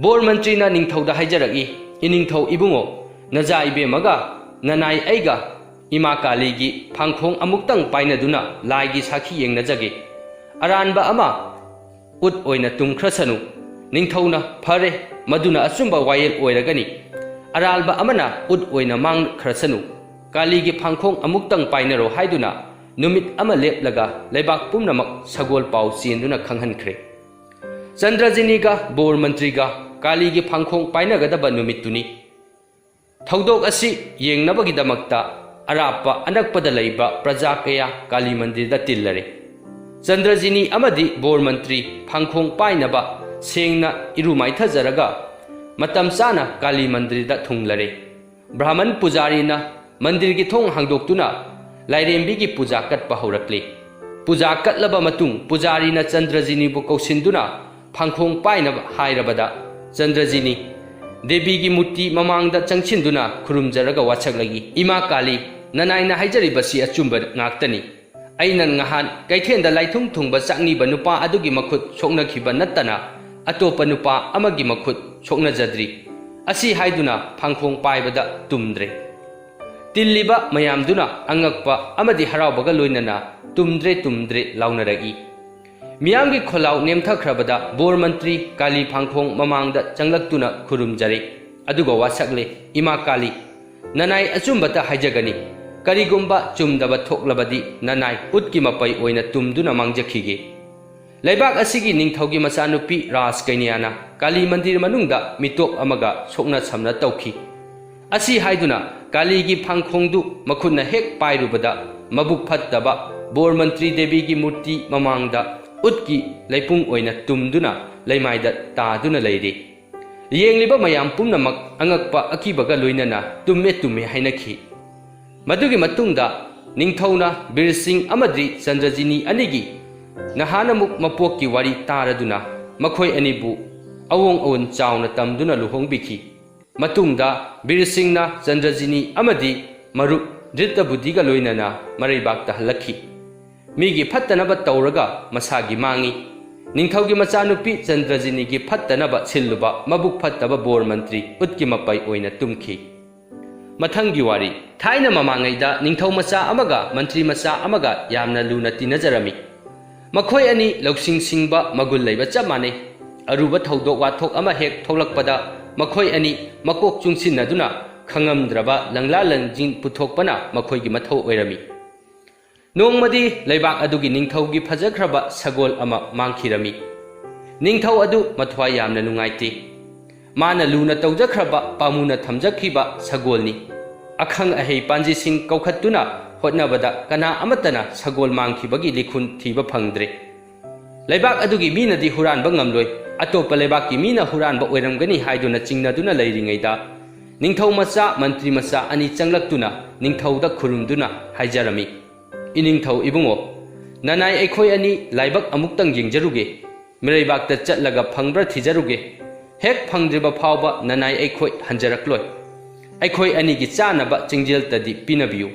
ꯕꯣꯔ ꯃꯟꯇ꯭ꯔꯤꯅ ꯅꯤꯡꯊꯧꯗ ꯍꯥꯏꯖꯔꯛꯏ, "ꯏꯅꯤꯡꯊꯧ ꯏꯕꯨꯡꯉꯣ, ꯅꯖꯥ ꯏꯕꯦꯝꯃꯒ ꯅꯅꯥꯏ ꯑꯩꯒ ꯏꯃꯥ ꯀꯥꯂꯤꯒꯤ ꯐꯥꯡꯈꯣꯡ ꯑꯃꯨꯛꯇꯪ ꯄꯥꯏꯅꯗꯨꯅ ꯂꯥꯏꯒꯤ ꯁꯥꯈꯤ ꯌꯦꯡꯅꯖꯒꯦ꯫ ꯑꯔꯥꯟꯕ ꯑꯃ ꯎꯠ ꯑꯣꯏꯅ ꯇꯨꯝꯈ꯭ꯔꯁꯅꯨ꯫" ꯅꯤꯡꯊꯧꯅ, "ꯐꯔꯦ, ꯃꯗꯨꯅ ꯑꯆꯨꯝꯕ ꯋꯥꯌꯦꯜ ꯑꯣꯏꯔꯒꯅꯤ꯫ ꯑꯔꯥꯟꯕ ꯑꯃꯅ ꯎꯠ ꯑꯣꯏꯅ ꯃꯥꯡꯈ꯭ꯔꯁꯅꯨ꯫ ꯀꯥꯂꯤꯒꯤ ꯐꯥꯡꯈꯣꯡ ꯑꯃꯨꯛꯇꯪ ꯄꯥꯏꯅꯔꯣ" ꯍꯥꯏꯗꯨꯅ ꯅꯨꯃꯤꯠ ꯑꯃ ꯂꯦꯞꯂꯒ ꯂꯩꯕꯥꯛ ꯄꯨꯝꯅꯃꯛ ꯁꯒꯣꯜ ꯄꯥꯎ ꯆꯦꯟꯗꯨꯅ ꯈꯪꯍꯟꯈ꯭ꯔꯦ꯫ ꯆꯟꯗ꯭ꯔꯖꯤꯅꯤꯒ ꯕꯣꯔ ꯃꯟꯇ꯭ꯔꯤꯒ ꯀꯥꯂꯤꯒꯤ ꯐꯥꯡꯈꯣꯡ ꯄꯥꯏꯅꯒꯗꯕ ꯅꯨꯃꯤꯠꯇꯨꯅꯤ꯫ ꯊꯧꯗꯣꯛ ꯑꯁꯤ ꯌꯦꯡꯅꯕꯒꯤꯗꯃꯛꯇ ꯑꯔꯥꯞꯄ ꯑꯅꯛꯄꯗ ꯂꯩꯕ ꯄ꯭ꯔꯖꯥ ꯀꯌꯥ ꯀꯥꯂꯤ ꯃꯟꯗꯤꯔꯗ ꯇꯤꯜꯂꯔꯦ꯫ ꯆꯟꯗ꯭ꯔꯖꯤꯅꯤ ꯑꯃꯗꯤ ꯕꯣꯔ ꯃꯟꯇ꯭ꯔꯤ ꯐꯥꯡꯈꯣꯡ ꯄꯥꯏꯅꯕ ꯁꯦꯡꯅ ꯏꯔꯨ ꯃꯥꯏꯊꯖꯔꯒ ꯃꯇꯝ ꯆꯥꯅ ꯀꯥꯂꯤ ꯃꯟꯗꯤꯔꯗ ꯊꯨꯡꯂꯔꯦ꯫ ꯕ꯭ꯔꯥꯍꯃꯟ ꯄꯨꯖꯥꯔꯤꯅ ꯃꯟꯗꯤꯔꯒꯤ ꯊꯣꯡ ꯍꯥꯡꯗꯣꯛꯇꯨꯅ ꯂꯥꯏꯔꯦꯝꯕꯤꯒꯤ ꯄꯨꯖꯥ ꯀꯠꯄ ꯍꯧꯔꯛꯂꯦ꯫ ꯄꯨꯖꯥ ꯀꯠꯂꯕ ꯃꯇꯨꯡ ꯄꯨꯖꯥꯔꯤꯅ ꯆꯟꯗ꯭ꯔꯖꯤꯅꯤꯕꯨ ꯀꯧꯁꯤꯟꯗꯨꯅ ꯐꯥꯡꯈꯣꯡ ꯄꯥꯏꯅꯕ ꯍꯥꯏꯔꯕꯗ, ꯆꯟꯗ꯭ꯔꯖꯤꯅꯤ ꯗꯦꯕꯤꯒꯤ ꯃꯨꯔꯇꯤ ꯃꯃꯥꯡꯗ ꯆꯪꯁꯤꯟꯗꯨꯅ ꯈꯨꯔꯨꯝꯖꯔꯒ ꯋꯥꯁꯛꯂꯛꯏ, "ꯏꯃꯥ ꯀꯥꯂꯤ, ꯅꯅꯥꯏꯅ ꯍꯥꯏꯖꯔꯤꯕꯁꯤ ꯑꯆꯨꯝꯕ ꯉꯥꯛꯇꯅꯤ꯫ ꯑꯩꯅ ꯉꯍꯥꯟ ꯀꯩꯊꯦꯜꯗ ꯂꯥꯏꯊꯨꯡ ꯊꯨꯡꯕ ꯆꯥꯛꯅꯤꯕ ꯅꯨꯄꯥ ꯑꯗꯨꯒꯤ ꯃꯈꯨꯠ ꯁꯣꯛꯅꯈꯤꯕ ꯅꯠꯇꯅ ꯑꯇꯣꯞꯄ ꯅꯨꯄꯥ ꯑꯃꯒꯤ ꯃꯈꯨꯠ ꯁꯣꯛꯅꯖꯗ꯭ꯔꯤ" ꯑꯁꯤ ꯍꯥꯏꯗꯨꯅ ꯐꯥꯡꯈꯣꯡ ꯄꯥꯏꯕꯗ ꯇꯨꯝꯗ꯭ꯔꯦ꯫ ꯇꯤꯜꯂꯤꯕ ꯃꯌꯥꯝꯗꯨꯅ ꯑꯉꯛꯄ ꯑꯃꯗꯤ ꯍꯔꯥꯎꯕꯒ ꯂꯣꯏꯅꯅ "ꯇꯨꯝꯗ꯭ꯔꯦ, ꯇꯨꯝꯗ꯭ꯔꯦ" ꯂꯥꯎꯅꯔꯛꯏ꯫ ꯃꯤꯌꯥꯝꯒꯤ ꯈꯣꯜꯂꯥꯎ ꯅꯦꯝꯊꯈ꯭ꯔꯕꯗ ꯕꯣꯔ ꯃꯟꯇ꯭ꯔꯤ ꯀꯥꯂꯤ ꯐꯥꯡꯈꯣꯡ ꯃꯃꯥꯡꯗ ꯆꯪꯂꯛꯇꯨꯅ ꯈꯨꯔꯨꯝꯖꯔꯦ꯫ ꯑꯗꯨꯒ ꯋꯥꯁꯛꯂꯦ, "ꯏꯃꯥ ꯀꯥꯂꯤ, ꯅꯅꯥꯏ ꯑꯆꯨꯝꯕꯇ ꯍꯥꯏꯖꯒꯅꯤ꯫ ꯀꯔꯤꯒꯨꯝꯕ ꯆꯨꯝꯗꯕ ꯊꯣꯛꯂꯕꯗꯤ ꯅꯅꯥꯏ ꯎꯠꯀꯤ ꯃꯄꯩ ꯑꯣꯏꯅ ꯇꯨꯝꯗꯨꯅ ꯃꯥꯡꯖꯈꯤꯒꯦ"꯫ ꯂꯩꯕꯥꯛ ꯑꯁꯤꯒꯤ ꯅꯤꯡꯊꯧꯒꯤ ꯃꯆꯥꯅꯨꯄꯤ ꯔꯥꯖ ꯀꯩꯅ꯭ꯌꯥꯅ ꯀꯥꯂꯤ ꯃꯟꯗꯤꯔ ꯃꯅꯨꯡꯗ ꯃꯤꯇꯣꯞ ꯑꯃꯒ ꯁꯣꯛꯅ ꯁꯝꯅ ꯇꯧꯈꯤ꯫ ꯑꯁꯤ ꯍꯥꯏꯗꯨꯅ ꯀꯥꯂꯤꯒꯤ ꯐꯥꯡꯈꯣꯡꯗꯨ ꯃꯈꯨꯠꯅ ꯍꯦꯛ ꯄꯥꯏꯔꯨꯕꯗ ꯃꯕꯨꯛ ꯐꯠꯇꯕ ꯕꯣꯔ ꯃꯟꯇ꯭ꯔꯤ ꯗꯦꯕꯤꯒꯤ ꯃꯨꯔꯇꯤ ꯃꯃꯥꯡꯗ ꯎꯠꯀꯤ ꯂꯩꯄꯨꯡ ꯑꯣꯏꯅ ꯇꯨꯝꯗꯨꯅ ꯂꯩꯃꯥꯏꯗ ꯇꯥꯗꯨꯅ ꯂꯩꯔꯤ꯫ ꯌꯦꯡꯂꯤꯕ ꯃꯌꯥꯝ ꯄꯨꯝꯅꯃꯛ ꯑꯉꯛꯄ ꯑꯀꯤꯕꯒ ꯂꯣꯏꯅꯅ "ꯇꯨꯝꯃꯦ, ꯇꯨꯝꯃꯦ" ꯍꯥꯏꯅꯈꯤ꯫ ꯃꯗꯨꯒꯤ ꯃꯇꯨꯡꯗ ꯅꯤꯡꯊꯧꯅ ꯕꯤꯔ ꯁꯤꯡ ꯑꯃꯗꯤ ꯆꯟꯗ꯭ꯔꯖꯤꯅꯤ ꯑꯅꯤꯒꯤ ꯅꯍꯥꯟ ꯑꯃꯨꯛ ꯃꯄꯣꯛꯀꯤ ꯋꯥꯔꯤ ꯇꯥꯔꯗꯨꯅ ꯃꯈꯣꯏ ꯑꯅꯤꯕꯨ ꯑꯋꯣꯡ ꯑꯋꯣꯟ ꯆꯥꯎꯅ ꯇꯝꯗꯨꯅ ꯂꯨꯍꯣꯡꯕꯤꯈꯤ꯫ ꯃꯇꯨꯡꯗ ꯕꯤꯔ ꯁꯤꯡꯅ ꯆꯟꯗ꯭ꯔꯖꯤꯅꯤ ꯑꯃꯗꯤ ꯃꯔꯨꯞ ꯙ꯭ꯔꯤꯇꯕꯨꯗꯤꯒ ꯂꯣꯏꯅꯅ ꯃꯔꯩꯕꯥꯛꯇ ꯍꯜꯂꯛꯈꯤ꯫ ꯃꯤꯒꯤ ꯐꯠꯇꯅꯕ ꯇꯧꯔꯒ ꯃꯁꯥꯒꯤ ꯃꯥꯡꯉꯤ꯫ ꯅꯤꯡꯊꯧꯒꯤ ꯃꯆꯥꯅꯨꯄꯤ ꯆꯟꯗ꯭ꯔꯖꯤꯅꯤꯒꯤ ꯐꯠꯇꯅꯕ ꯁꯤꯜꯂꯨꯕ ꯃꯕꯨꯛ ꯐꯠꯇꯕ ꯕꯣꯔ ꯃꯟꯇ꯭ꯔꯤ ꯎꯠꯀꯤ ꯃꯄꯩ ꯑꯣꯏꯅ ꯇꯨꯝꯈꯤ꯫ ꯃꯊꯪꯒꯤ ꯋꯥꯔꯤ꯫ ꯊꯥꯏꯅ ꯃꯃꯥꯡꯉꯩꯗ ꯅꯤꯡꯊꯧ ꯃꯆꯥ ꯑꯃꯒ ꯃꯟꯇ꯭ꯔꯤ ꯃꯆꯥ ꯑꯃꯒ ꯌꯥꯝꯅ ꯂꯨꯅ ꯇꯤꯟꯅꯖꯔꯝꯃꯤ꯫ ꯃꯈꯣꯏ ꯑꯅꯤ ꯂꯧꯁꯤꯡ ꯁꯤꯡꯕ, ꯃꯒꯨꯟ ꯂꯩꯕ ꯆꯞ ꯃꯥꯟꯅꯩ꯫ ꯑꯔꯨꯕ ꯊꯧꯗꯣꯛ ꯋꯥꯊꯣꯛ ꯑꯃ ꯍꯦꯛ ꯊꯣꯛꯂꯛꯄꯗ ꯃꯈꯣꯏ ꯑꯅꯤ ꯃꯀꯣꯛ ꯆꯨꯡꯁꯤꯟꯅꯗꯨꯅ ꯈꯪꯉꯝꯗ꯭ꯔꯕ ꯂꯪꯂꯥ ꯂꯪꯖꯤꯟ ꯄꯨꯊꯣꯛꯄꯅ ꯃꯈꯣꯏꯒꯤ ꯃꯊꯧ ꯑꯣꯏꯔꯝꯃꯤ꯫ ꯅꯣꯡꯃꯗꯤ ꯂꯩꯕꯥꯛ ꯑꯗꯨꯒꯤ ꯅꯤꯡꯊꯧꯒꯤ ꯐꯖꯈ꯭ꯔꯕ ꯁꯒꯣꯜ ꯑꯃ ꯃꯥꯡꯈꯤꯔꯝꯃꯤ꯫ ꯅꯤꯡꯊꯧ ꯑꯗꯨ ꯃꯊ꯭ꯋꯥꯏ ꯌꯥꯝꯅ ꯅꯨꯡꯉꯥꯏꯇꯦ꯫ ꯃꯥꯅ ꯂꯨꯅ ꯇꯧꯖꯈ꯭ꯔꯕ ꯄꯥꯃꯨꯅ ꯊꯝꯖꯈꯤꯕ ꯁꯒꯣꯜꯅꯤ꯫ ꯑꯈꯪ ꯑꯍꯩ ꯄꯥꯟꯖꯤꯁꯤꯡ ꯀꯧꯈꯠꯇꯨꯅ ꯍꯣꯠꯅꯕꯗ ꯀꯅꯥ ꯑꯃꯠꯇꯅ ꯁꯒꯣꯜ ꯃꯥꯡꯈꯤꯕꯒꯤ ꯂꯤꯈꯨꯟ ꯊꯤꯕ ꯐꯪꯗ꯭ꯔꯦ꯫ ꯂꯩꯕꯥꯛ ꯑꯗꯨꯒꯤ ꯃꯤꯅꯗꯤ ꯍꯨꯔꯥꯟꯕ ꯉꯝꯂꯣꯏ, ꯑꯇꯣꯞꯄ ꯂꯩꯕꯥꯛꯀꯤ ꯃꯤꯅ ꯍꯨꯔꯥꯟꯕ ꯑꯣꯏꯔꯝꯒꯅꯤ ꯍꯥꯏꯗꯨꯅ ꯆꯤꯡꯅꯗꯨꯅ ꯂꯩꯔꯤꯉꯩꯗ, ꯅꯤꯡꯊꯧ ꯃꯆꯥ, ꯃꯟꯇ꯭ꯔꯤ ꯃꯆꯥ ꯑꯅꯤ ꯆꯪꯂꯛꯇꯨꯅ ꯅꯤꯡꯊꯧꯗ ꯈꯨꯔꯨꯝꯗꯨꯅ ꯍꯥꯏꯖꯔꯝꯃꯤ, "ꯏꯅꯤꯡꯊꯧ ꯏꯕꯨꯡꯉꯣ, ꯅꯅꯥꯏ ꯑꯩꯈꯣꯏ ꯑꯅꯤ ꯂꯥꯏꯕꯛ ꯑꯃꯨꯛꯇꯪ ꯌꯦꯡꯖꯔꯨꯒꯦ꯫ ꯃꯤꯔꯩꯕꯥꯛꯇ ꯆꯠꯂꯒ ꯐꯪꯕ꯭ꯔꯥ ꯊꯤꯖꯔꯨꯒꯦ꯫ ꯍꯦꯛ ꯐꯪꯗ꯭ꯔꯤꯕ ꯐꯥꯎꯕ ꯅꯅꯥꯏ ꯑꯩꯈꯣꯏ ꯍꯟꯖꯔꯛꯂꯣꯏ꯫ ꯑꯩꯈꯣꯏ ꯑꯅꯤꯒꯤ ꯆꯥꯅꯕ ꯆꯤꯡꯖꯦꯜꯇꯗꯤ ꯄꯤꯅꯕꯤꯌꯨ꯫"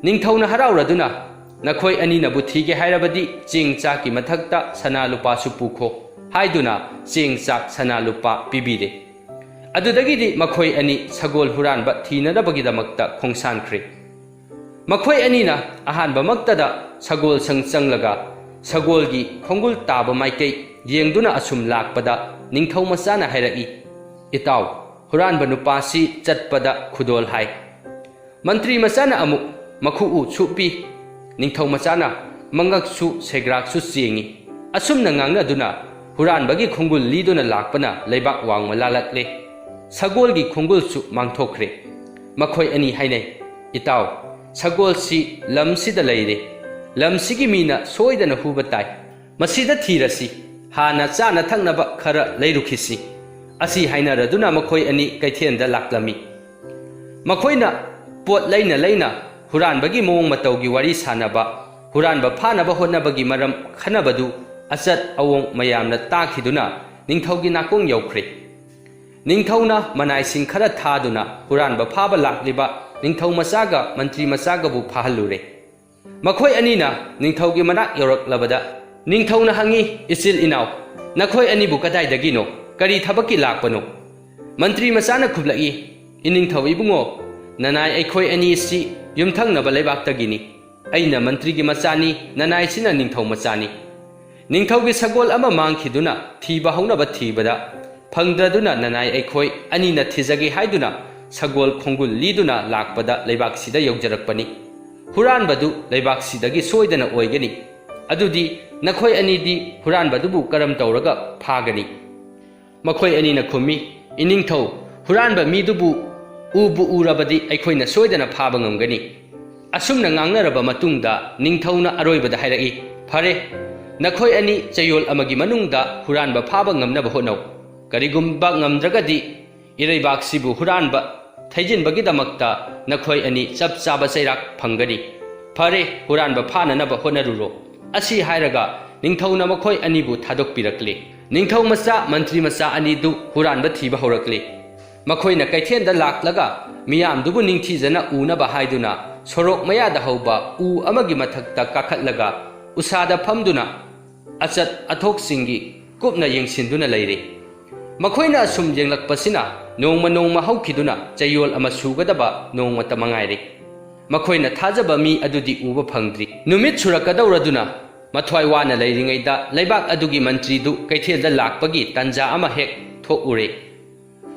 ꯅꯤꯡꯊꯧꯅ ꯍꯔꯥꯎꯔꯗꯨꯅ, "ꯅꯈꯣꯏ ꯑꯅꯤꯅꯕꯨ ꯊꯤꯒꯦ ꯍꯥꯏꯔꯕꯗꯤ ꯆꯦꯡ ꯆꯥꯛꯀꯤ ꯃꯊꯛꯇ ꯁꯅꯥ ꯂꯨꯄꯥꯁꯨ ꯄꯨꯈꯣ" ꯍꯥꯏꯗꯨꯅ ꯆꯦꯡ ꯆꯥꯛ ꯁꯅꯥ ꯂꯨꯄꯥ ꯄꯤꯕꯤꯔꯦ꯫ ꯑꯗꯨꯗꯒꯤꯗꯤ ꯃꯈꯣꯏ ꯑꯅꯤ ꯁꯒꯣꯜ ꯍꯨꯔꯥꯟꯕ ꯊꯤꯅꯅꯕꯒꯤꯗꯃꯛꯇ ꯈꯣꯡꯁꯥꯟꯈ꯭ꯔꯦ꯫ ꯃꯈꯣꯏ ꯑꯅꯤꯅ ꯑꯍꯥꯟꯕꯃꯛꯇꯗ ꯁꯒꯣꯜ ꯁꯪ ꯆꯪꯂꯒ ꯁꯒꯣꯜꯒꯤ ꯈꯣꯡꯒꯨꯜ ꯇꯥꯕ ꯃꯥꯏꯀꯩ ꯌꯦꯡꯗꯨꯅ ꯑꯁꯨꯝ ꯂꯥꯛꯄꯗ ꯅꯤꯡꯊꯧ ꯃꯆꯥꯅ ꯍꯥꯏꯔꯛꯏ, "ꯏꯇꯥꯎ, ꯍꯨꯔꯥꯟꯕ ꯅꯨꯄꯥꯁꯤ ꯆꯠꯄꯗ ꯈꯨꯗꯣꯜ ꯍꯥꯏ꯫" ꯃꯟꯇ꯭ꯔꯤ ꯃꯆꯥꯅ ꯑꯃꯨꯛ ꯃꯈꯨ ꯎ ꯁꯨꯞꯄꯤ꯫ ꯅꯤꯡꯊꯧ ꯃꯆꯥꯅ ꯃꯉꯛꯁꯨ ꯁꯦꯒ꯭ꯔꯥꯛꯁꯨ ꯆꯦꯡꯉꯤ꯫ ꯑꯁꯨꯝꯅ ꯉꯥꯡꯅꯗꯨꯅ ꯍꯨꯔꯥꯟꯕꯒꯤ ꯈꯣꯡꯒꯨꯜ ꯂꯤꯗꯨꯅ ꯂꯥꯛꯄꯅ ꯂꯩꯕꯥꯛ ꯋꯥꯡꯃ ꯂꯥꯜꯂꯛꯂꯦ꯫ ꯁꯒꯣꯜꯒꯤ ꯈꯣꯡꯒꯨꯜꯁꯨ ꯃꯥꯡꯊꯣꯛꯈ꯭ꯔꯦ꯫ ꯃꯈꯣꯏ ꯑꯅꯤ ꯍꯥꯏꯅꯩ, "ꯏꯇꯥꯎ, ꯁꯒꯣꯜꯁꯤ ꯂꯝꯁꯤꯗ ꯂꯩꯔꯦ꯫ ꯂꯝꯁꯤꯒꯤ ꯃꯤꯅ ꯁꯣꯏꯗꯅ ꯍꯨꯕ ꯇꯥꯏ꯫ ꯃꯁꯤꯗ ꯊꯤꯔꯁꯤ꯫ ꯍꯥꯟꯅ ꯆꯥꯅ ꯊꯛꯅꯕ ꯈꯔ ꯂꯩꯔꯨꯈꯤꯁꯤ꯫" ꯑꯁꯤ ꯍꯥꯏꯅꯔꯗꯨꯅ ꯃꯈꯣꯏ ꯑꯅꯤ ꯀꯩꯊꯦꯜꯗ ꯂꯥꯛꯂꯝꯃꯤ꯫ ꯃꯈꯣꯏꯅ ꯄꯣꯠ ꯂꯩꯅ ꯂꯩꯅ ꯍꯨꯔꯥꯟꯕꯒꯤ ꯃꯑꯣꯡ ꯃꯇꯧꯒꯤ ꯋꯥꯔꯤ ꯁꯥꯅꯕ, ꯍꯨꯔꯥꯟꯕ ꯐꯥꯅꯕ ꯍꯣꯠꯅꯕꯒꯤ ꯃꯔꯝ ꯈꯟꯅꯕꯗꯨ ꯑꯆꯠ ꯑꯋꯣꯡ ꯃꯌꯥꯝꯅ ꯇꯥꯈꯤꯗꯨꯅ ꯅꯤꯡꯊꯧꯒꯤ ꯅꯥꯀꯣꯡ ꯌꯧꯈ꯭ꯔꯦ꯫ ꯅꯤꯡꯊꯧꯅ ꯃꯅꯥꯏꯁꯤꯡ ꯈꯔ ꯊꯥꯗꯨꯅ ꯍꯨꯔꯥꯟꯕ ꯐꯥꯕ ꯂꯥꯛꯂꯤꯕ ꯅꯤꯡꯊꯧ ꯃꯆꯥꯒ ꯃꯟꯇ꯭ꯔꯤ ꯃꯆꯥꯒꯕꯨ ꯐꯥꯍꯜꯂꯨꯔꯦ꯫ ꯃꯈꯣꯏ ꯑꯅꯤꯅ ꯅꯤꯡꯊꯧꯒꯤ ꯃꯅꯥꯛ ꯌꯧꯔꯛꯂꯕꯗ ꯅꯤꯡꯊꯧꯅ ꯍꯪꯉꯤ, "ꯏꯆꯤꯜ ꯏꯅꯥꯎ, ꯅꯈꯣꯏ ꯑꯅꯤꯕꯨ ꯀꯗꯥꯏꯗꯒꯤꯅꯣ? ꯀꯔꯤ ꯊꯕꯛꯀꯤ ꯂꯥꯛꯄꯅꯣ?" ꯃꯟꯇ꯭ꯔꯤ ꯃꯆꯥꯅ ꯈꯨꯝꯂꯛꯏ, "ꯏꯅꯤꯡꯊꯧ ꯏꯕꯨꯡꯉꯣ, ꯅꯅꯥꯏ ꯑꯩꯈꯣꯏ ꯑꯅꯤꯁꯤ ꯌꯨꯝꯊꯪꯅꯕ ꯂꯩꯕꯥꯛꯇꯒꯤꯅꯤ꯫ ꯑꯩꯅ ꯃꯟꯇ꯭ꯔꯤꯒꯤ ꯃꯆꯥꯅꯤ, ꯅꯅꯥꯏꯁꯤꯅ ꯅꯤꯡꯊꯧ ꯃꯆꯥꯅꯤ꯫ ꯅꯤꯡꯊꯧꯒꯤ ꯁꯒꯣꯜ ꯑꯃ ꯃꯥꯡꯈꯤꯗꯨꯅ ꯊꯤꯕ ꯍꯧꯅꯕ ꯊꯤꯕꯗ ꯐꯪꯗ꯭ꯔꯗꯨꯅ ꯅꯅꯥꯏ ꯑꯩꯈꯣꯏ ꯑꯅꯤꯅ ꯊꯤꯖꯒꯦ ꯍꯥꯏꯗꯨꯅ ꯁꯒꯣꯜ ꯈꯣꯡꯒꯨꯜ ꯂꯤꯗꯨꯅ ꯂꯥꯛꯄꯗ ꯂꯩꯕꯥꯛꯁꯤꯗ ꯌꯧꯖꯔꯛꯄꯅꯤ꯫ ꯍꯨꯔꯥꯟꯕꯗꯨ ꯂꯩꯕꯥꯛꯁꯤꯗꯒꯤ ꯁꯣꯏꯗꯅ ꯑꯣꯏꯒꯅꯤ꯫ ꯑꯗꯨꯗꯤ ꯅꯈꯣꯏ ꯑꯅꯤꯗꯤ ꯍꯨꯔꯥꯟꯕꯗꯨꯕꯨ ꯀꯔꯝ ꯇꯧꯔꯒ ꯐꯥꯒꯅꯤ?" ꯃꯈꯣꯏ ꯑꯅꯤꯅ ꯈꯨꯝꯃꯤ, "ꯏꯅꯤꯡꯊꯧ, ꯍꯨꯔꯥꯟꯕ ꯃꯤꯗꯨꯕꯨ ꯎꯕꯨ ꯎꯔꯕꯗꯤ ꯑꯩꯈꯣꯏꯅ ꯁꯣꯏꯗꯅ ꯐꯥꯕ ꯉꯝꯒꯅꯤ꯫" ꯑꯁꯨꯝꯅ ꯉꯥꯡꯅꯔꯕ ꯃꯇꯨꯡꯗ ꯅꯤꯡꯊꯧꯅ ꯑꯔꯣꯏꯕꯗ ꯍꯥꯏꯔꯛꯏ, "ꯐꯔꯦ, ꯅꯈꯣꯏ ꯑꯅꯤ ꯆꯌꯣꯜ ꯑꯃꯒꯤ ꯃꯅꯨꯡꯗ ꯍꯨꯔꯥꯟꯕ ꯐꯥꯕ ꯉꯝꯅꯕ ꯍꯣꯠꯅꯧ꯫ ꯀꯔꯤꯒꯨꯝꯕ ꯉꯝꯗ꯭ꯔꯒꯗꯤ, ꯏꯔꯩꯕꯥꯛꯁꯤꯕꯨ ꯍꯨꯔꯥꯟꯕ ꯊꯩꯖꯤꯟꯕꯒꯤꯗꯃꯛꯇ ꯅꯈꯣꯏ ꯑꯅꯤ ꯆꯞ ꯆꯥꯕ ꯆꯩꯔꯥꯛ ꯐꯪꯒꯅꯤ꯫ ꯐꯔꯦ, ꯍꯨꯔꯥꯟꯕ ꯐꯥꯅꯅꯕ ꯍꯣꯠꯅꯔꯨꯔꯣ꯫ ꯑꯁꯤ ꯍꯥꯏꯔꯒ ꯅꯤꯡꯊꯧꯅ ꯃꯈꯣꯏ ꯑꯅꯤꯕꯨ ꯊꯥꯗꯣꯛꯄꯤꯔꯛꯂꯦ꯫ ꯅꯤꯡꯊꯧ ꯃꯆꯥ, ꯃꯟꯇ꯭ꯔꯤ ꯃꯆꯥ ꯑꯅꯤꯗꯨ ꯍꯨꯔꯥꯟꯕ ꯊꯤꯕ ꯍꯧꯔꯛꯂꯦ꯫ ꯃꯈꯣꯏꯅ ꯀꯩꯊꯦꯜꯗ ꯂꯥꯛꯂꯒ ꯃꯤꯌꯥꯝꯗꯨꯕꯨ ꯅꯤꯡꯊꯤꯖꯅ ꯎꯅꯕ ꯍꯥꯏꯗꯨꯅ ꯁꯣꯔꯣꯛ ꯃꯌꯥꯗ ꯍꯧꯕ ꯎ ꯑꯃꯒꯤ ꯃꯊꯛꯇ ꯀꯥꯈꯠꯂꯒ ꯎꯁꯥꯗ ꯐꯝꯗꯨꯅ ꯑꯆꯠ ꯑꯊꯣꯛꯁꯤꯡꯒꯤ ꯀꯨꯞꯅ ꯌꯦꯡꯁꯤꯟꯗꯨꯅ ꯂꯩꯔꯤ꯫ ꯃꯈꯣꯏꯅ ꯑꯁꯨꯝ ꯌꯦꯡꯂꯛꯄꯁꯤꯅ ꯅꯣꯡꯃ ꯅꯣꯡꯃ ꯍꯧꯈꯤꯗꯨꯅ ꯆꯌꯣꯜ ꯑꯃ ꯁꯨꯒꯗꯕ ꯅꯣꯡꯃꯇ ꯃꯉꯥꯏꯔꯦ꯫ ꯃꯈꯣꯏꯅ ꯊꯥꯖꯕ ꯃꯤ ꯑꯗꯨꯗꯤ ꯎꯕ ꯐꯪꯗ꯭ꯔꯤ꯫ ꯅꯨꯃꯤꯠ ꯁꯨꯔꯛꯀꯗꯧꯔꯗꯨꯅ ꯃꯊ꯭ꯋꯥꯏ ꯋꯥꯅ ꯂꯩꯔꯤꯉꯩꯗ ꯂꯩꯕꯥꯛ ꯑꯗꯨꯒꯤ ꯃꯟꯇ꯭ꯔꯤꯗꯨ ꯀꯩꯊꯦꯜꯗ ꯂꯥꯛꯄꯒꯤ ꯇꯥꯟꯖꯥ ꯑꯃ ꯍꯦꯛ ꯊꯣꯛꯎꯔꯦ꯫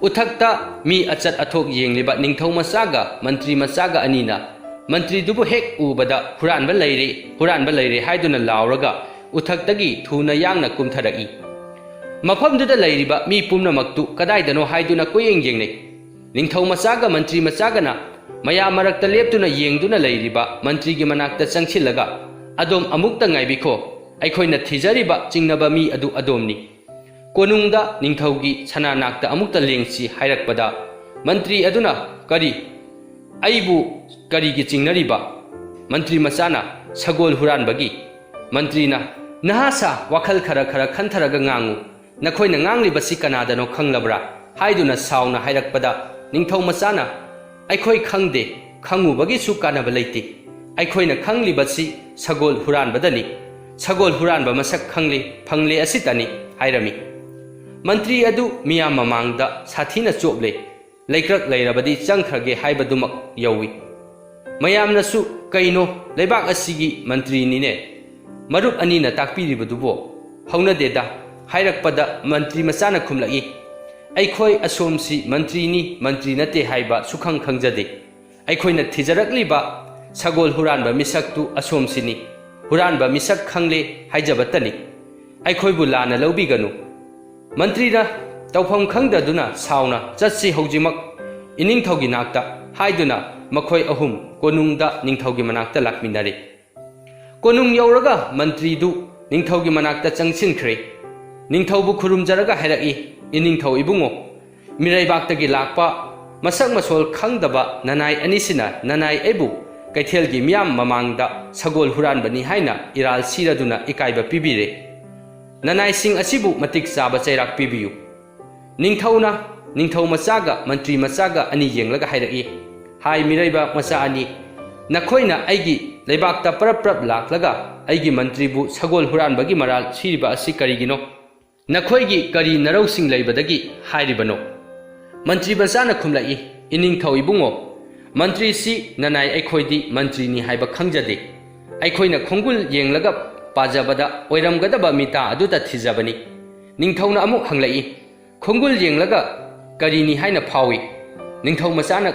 ꯎꯊꯛꯇ ꯃꯤ ꯑꯆꯠ ꯑꯊꯣꯛ ꯌꯦꯡꯂꯤꯕ ꯅꯤꯡꯊꯧ ꯃꯆꯥꯒ ꯃꯟꯇ꯭ꯔꯤ ꯃꯆꯥꯒ ꯑꯅꯤꯅ ꯃꯟꯇ꯭ꯔꯤꯗꯨꯕꯨ ꯍꯦꯛ ꯎꯕꯗ "ꯍꯨꯔꯥꯟꯕ ꯂꯩꯔꯦ, ꯍꯨꯔꯥꯟꯕ ꯂꯩꯔꯦ" ꯍꯥꯏꯗꯨꯅ ꯂꯥꯎꯔꯒ ꯎꯊꯛꯇꯒꯤ ꯊꯨꯅ ꯌꯥꯡꯅ ꯀꯨꯝꯊꯔꯛꯏ꯫ ꯃꯐꯝꯗꯨꯗ ꯂꯩꯔꯤꯕ ꯃꯤ ꯄꯨꯝꯅꯃꯛꯇꯨ ꯀꯗꯥꯏꯗꯅꯣ ꯍꯥꯏꯗꯨꯅ ꯀꯣꯏꯌꯦꯡ ꯌꯦꯡꯅꯩ꯫ ꯅꯤꯡꯊꯧ ꯃꯆꯥꯒ ꯃꯟꯇ꯭ꯔꯤ ꯃꯆꯥꯒꯅ ꯃꯌꯥꯝ ꯃꯔꯛꯇ ꯂꯦꯞꯇꯨꯅ ꯌꯦꯡꯗꯨꯅ ꯂꯩꯔꯤꯕ ꯃꯟꯇ꯭ꯔꯤꯒꯤ ꯃꯅꯥꯛꯇ ꯆꯪꯁꯤꯜꯂꯒ, "ꯑꯗꯣꯝ ꯑꯃꯨꯛꯇ ꯉꯥꯏꯕꯤꯈꯣ, ꯑꯩꯈꯣꯏꯅ ꯊꯤꯖꯔꯤꯕ ꯆꯤꯡꯅꯕ ꯃꯤ ꯑꯗꯨ ꯑꯗꯣꯝꯅꯤ꯫" ꯀꯣꯅꯨꯡꯗ ꯅꯤꯡꯊꯧꯒꯤ ꯁꯅꯥ ꯅꯥꯛꯇ ꯑꯃꯨꯛꯇ ꯂꯦꯡꯁꯤ ꯍꯥꯏꯔꯛꯄꯗ, ꯃꯟꯇ꯭ꯔꯤ ꯑꯗꯨꯅ, "ꯀꯔꯤ? ꯑꯩꯕꯨ ꯀꯔꯤꯒꯤ ꯆꯤꯡꯅꯔꯤꯕ?" ꯃꯟꯇ꯭ꯔꯤ ꯃꯆꯥꯅ, "ꯁꯒꯣꯜ ꯍꯨꯔꯥꯟꯕꯒꯤ꯫" ꯃꯟꯇ꯭ꯔꯤꯅ, "ꯅꯍꯥ ꯁꯥ, ꯋꯥꯈꯜ ꯈꯔ ꯈꯔ ꯈꯟꯊꯔꯒ ꯉꯥꯡꯉꯨ꯫ ꯅꯈꯣꯏꯅ ꯉꯥꯡꯂꯤꯕꯁꯤ ꯀꯅꯥꯗꯅꯣ ꯈꯪꯂꯕ꯭ꯔꯥ?" ꯍꯥꯏꯗꯨꯅ ꯁꯥꯎꯅ ꯍꯥꯏꯔꯛꯄꯗ, ꯅꯤꯡꯊꯧ ꯃꯆꯥꯅ, "ꯑꯩꯈꯣꯏ ꯈꯪꯗꯦ, ꯈꯪꯉꯨꯕꯒꯤꯁꯨ ꯀꯥꯟꯅꯕ ꯂꯩꯇꯦ꯫ ꯑꯩꯈꯣꯏꯅ ꯈꯪꯂꯤꯕꯁꯤ ꯁꯒꯣꯜ ꯍꯨꯔꯥꯟꯕꯗꯅꯤ꯫ ꯁꯒꯣꯜ ꯍꯨꯔꯥꯟꯕ ꯃꯁꯛ ꯈꯪꯂꯦ, ꯐꯪꯂꯦ ꯑꯁꯤꯇꯅꯤ" ꯍꯥꯏꯔꯝꯃꯤ꯫ ꯃꯟꯇ꯭ꯔꯤ ꯑꯗꯨ ꯃꯤꯌꯥꯝ ꯃꯃꯥꯡꯗ ꯁꯥꯊꯤꯅ ꯆꯣꯞꯂꯦ꯫ ꯂꯩꯀ꯭ꯔꯛ ꯂꯩꯔꯕꯗꯤ ꯆꯪꯈ꯭ꯔꯒꯦ ꯍꯥꯏꯕꯗꯨꯃꯛ ꯌꯧꯏ꯫ ꯃꯌꯥꯝꯅꯁꯨ, "ꯀꯩꯅꯣ, ꯂꯩꯕꯥꯛ ꯑꯁꯤꯒꯤ ꯃꯟꯇ꯭ꯔꯤꯅꯤꯅꯦ, ꯃꯔꯨꯞ ꯑꯅꯤꯅ ꯇꯥꯛꯄꯤꯔꯤꯕꯗꯨꯕꯣ? ꯍꯧꯅꯗꯦꯗ" ꯍꯥꯏꯔꯛꯄꯗ, ꯃꯟꯇ꯭ꯔꯤ ꯃꯆꯥꯅ ꯈꯨꯝꯂꯛꯏ, "ꯑꯩꯈꯣꯏ ꯑꯁꯣꯝꯁꯤ ꯃꯟꯇ꯭ꯔꯤꯅꯤ, ꯃꯟꯇ꯭ꯔꯤ ꯅꯠꯇꯦ ꯍꯥꯏꯕ ꯁꯨꯈꯪ ꯈꯪꯖꯗꯦ꯫ ꯑꯩꯈꯣꯏꯅ ꯊꯤꯖꯔꯛꯂꯤꯕ ꯁꯒꯣꯜ ꯍꯨꯔꯥꯟꯕ ꯃꯤꯁꯛꯇꯨ ꯑꯁꯣꯝꯁꯤꯅꯤ꯫ ꯍꯨꯔꯥꯟꯕ ꯃꯤꯁꯛ ꯈꯪꯂꯦ ꯍꯥꯏꯖꯕꯇꯅꯤ꯫ ꯑꯩꯈꯣꯏꯕꯨ ꯂꯥꯟꯅ ꯂꯧꯕꯤꯒꯅꯨ꯫" ꯃꯟꯇ꯭ꯔꯤꯅ ꯇꯧꯐꯝ ꯈꯪꯗꯗꯨꯅ ꯁꯥꯎꯅ, "ꯆꯠꯁꯤ ꯍꯧꯖꯤꯛꯃꯛ ꯏꯅꯤꯡꯊꯧꯒꯤ ꯅꯥꯛꯇ" ꯍꯥꯏꯗꯨꯅ ꯃꯈꯣꯏ ꯑꯍꯨꯝ ꯀꯣꯅꯨꯡꯗ ꯅꯤꯡꯊꯧꯒꯤ ꯃꯅꯥꯛꯇ ꯂꯥꯛꯃꯤꯟꯅꯔꯦ꯫ ꯀꯣꯅꯨꯡ ꯌꯧꯔꯒ ꯃꯟꯇ꯭ꯔꯤꯗꯨ ꯅꯤꯡꯊꯧꯒꯤ ꯃꯅꯥꯛꯇ ꯆꯪꯁꯤꯟꯈ꯭ꯔꯦ꯫ ꯅꯤꯡꯊꯧꯕꯨ ꯈꯨꯔꯨꯝꯖꯔꯒ ꯍꯥꯏꯔꯛꯏ, "ꯏꯅꯤꯡꯊꯧ ꯏꯕꯨꯡꯉꯣ, ꯃꯤꯔꯩꯕꯥꯛꯇꯒꯤ ꯂꯥꯛꯄ ꯃꯁꯛ ꯃꯁꯣꯜ ꯈꯪꯗꯕ ꯅꯅꯥꯏ ꯑꯅꯤꯁꯤꯅ ꯅꯅꯥꯏ ꯑꯩꯕꯨ ꯀꯩꯊꯦꯜꯒꯤ ꯃꯤꯌꯥꯝ ꯃꯃꯥꯡꯗ ꯁꯒꯣꯜ ꯍꯨꯔꯥꯟꯕꯅꯤ ꯍꯥꯏꯅ ꯏꯔꯥꯜ ꯁꯤꯔꯗꯨꯅ ꯏꯀꯥꯏꯕ ꯄꯤꯕꯤꯔꯦ꯫ ꯅꯅꯥꯏꯁꯤꯡ ꯑꯁꯤꯕꯨ ꯃꯇꯤꯛ ꯆꯥꯕ ꯆꯩꯔꯥꯛ ꯄꯤꯕꯤꯌꯨ꯫" ꯅꯤꯡꯊꯧꯅ ꯅꯤꯡꯊꯧ ꯃꯆꯥꯒ ꯃꯟꯇ꯭ꯔꯤ ꯃꯆꯥꯒ ꯑꯅꯤ ꯌꯦꯡꯂꯒ ꯍꯥꯏꯔꯛꯏ, "ꯍꯥꯏ ꯃꯤꯔꯩꯕꯥꯛ ꯃꯆꯥ ꯑꯅꯤ, ꯅꯈꯣꯏꯅ ꯑꯩꯒꯤ ꯂꯩꯕꯥꯛꯇ ꯄꯔꯞ ꯄꯔꯞ ꯂꯥꯛꯂꯒ ꯑꯩꯒꯤ ꯃꯟꯇ꯭ꯔꯤꯕꯨ ꯁꯒꯣꯜ ꯍꯨꯔꯥꯟꯕꯒꯤ ꯃꯔꯥꯜ ꯁꯤꯔꯤꯕ ꯑꯁꯤ ꯀꯔꯤꯒꯤꯅꯣ? ꯅꯈꯣꯏꯒꯤ ꯀꯔꯤ ꯅꯔꯧꯁꯤꯡ ꯂꯩꯕꯗꯒꯤ ꯍꯥꯏꯔꯤꯕꯅꯣ?" ꯃꯟꯇ꯭ꯔꯤ ꯃꯆꯥꯅ ꯈꯨꯝꯂꯛꯏ, "ꯏꯅꯤꯡꯊꯧ ꯏꯕꯨꯡꯉꯣ, ꯃꯟꯇ꯭ꯔꯤꯁꯤ ꯅꯅꯥꯏ ꯑꯩꯈꯣꯏꯗꯤ ꯃꯟꯇ꯭ꯔꯤꯅꯤ ꯍꯥꯏꯕ ꯈꯪꯖꯗꯦ꯫ ꯑꯩꯈꯣꯏꯅ ꯈꯣꯡꯒꯨꯜ ꯌꯦꯡꯂꯒ ꯄꯥꯖꯕꯗ ꯑꯣꯏꯔꯝꯒꯗꯕ ꯃꯤꯇꯥ ꯑꯗꯨꯗ ꯊꯤꯖꯕꯅꯤ꯫" ꯅꯤꯡꯊꯧꯅ ꯑꯃꯨꯛ ꯍꯪꯂꯛꯏ, "ꯈꯣꯡꯒꯨꯜ ꯌꯦꯡꯂꯒ ꯀꯔꯤꯅꯤ ꯍꯥꯏꯅ ꯐꯥꯎꯏ?" ꯅꯤꯡꯊꯧ ꯃꯆꯥꯅ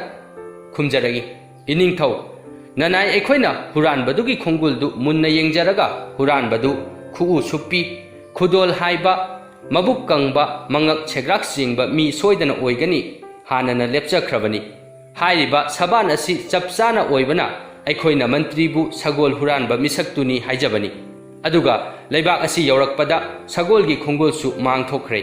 ꯈꯨꯝꯖꯔꯛꯏ, "ꯏꯅꯤꯡꯊꯧ, ꯅꯅꯥꯏ ꯑꯩꯈꯣꯏꯅ ꯍꯨꯔꯥꯟꯕꯗꯨꯒꯤ ꯈꯣꯡꯒꯨꯜꯗꯨ ꯃꯨꯟꯅ ꯌꯦꯡꯖꯔꯒ ꯍꯨꯔꯥꯟꯕꯗꯨ ꯈꯨꯎ ꯁꯨꯞꯄꯤ, ꯈꯨꯗꯣꯜ ꯍꯥꯏꯕ, ꯃꯕꯨꯛ ꯀꯪꯕ, ꯃꯉꯛ ꯁꯦꯒ꯭ꯔꯥꯛ ꯆꯦꯡꯕ ꯃꯤ ꯁꯣꯏꯗꯅ ꯑꯣꯏꯒꯅꯤ ꯍꯥꯟꯅꯅ ꯂꯦꯞꯆꯈ꯭ꯔꯕꯅꯤ꯫ ꯍꯥꯏꯔꯤꯕ ꯁꯕꯥꯟ ꯑꯁꯤ ꯆꯞ ꯆꯥꯅ ꯑꯣꯏꯕꯅ ꯑꯩꯈꯣꯏꯅ ꯃꯟꯇ꯭ꯔꯤꯕꯨ ꯁꯒꯣꯜ ꯍꯨꯔꯥꯟꯕ ꯃꯤꯁꯛꯇꯨꯅꯤ ꯍꯥꯏꯖꯕꯅꯤ꯫ ꯑꯗꯨꯒ ꯂꯩꯕꯥꯛ ꯑꯁꯤ ꯌꯧꯔꯛꯄꯗ ꯁꯒꯣꯜꯒꯤ ꯈꯣꯡꯒꯨꯜꯁꯨ ꯃꯥꯡꯊꯣꯛꯈ꯭ꯔꯦ꯫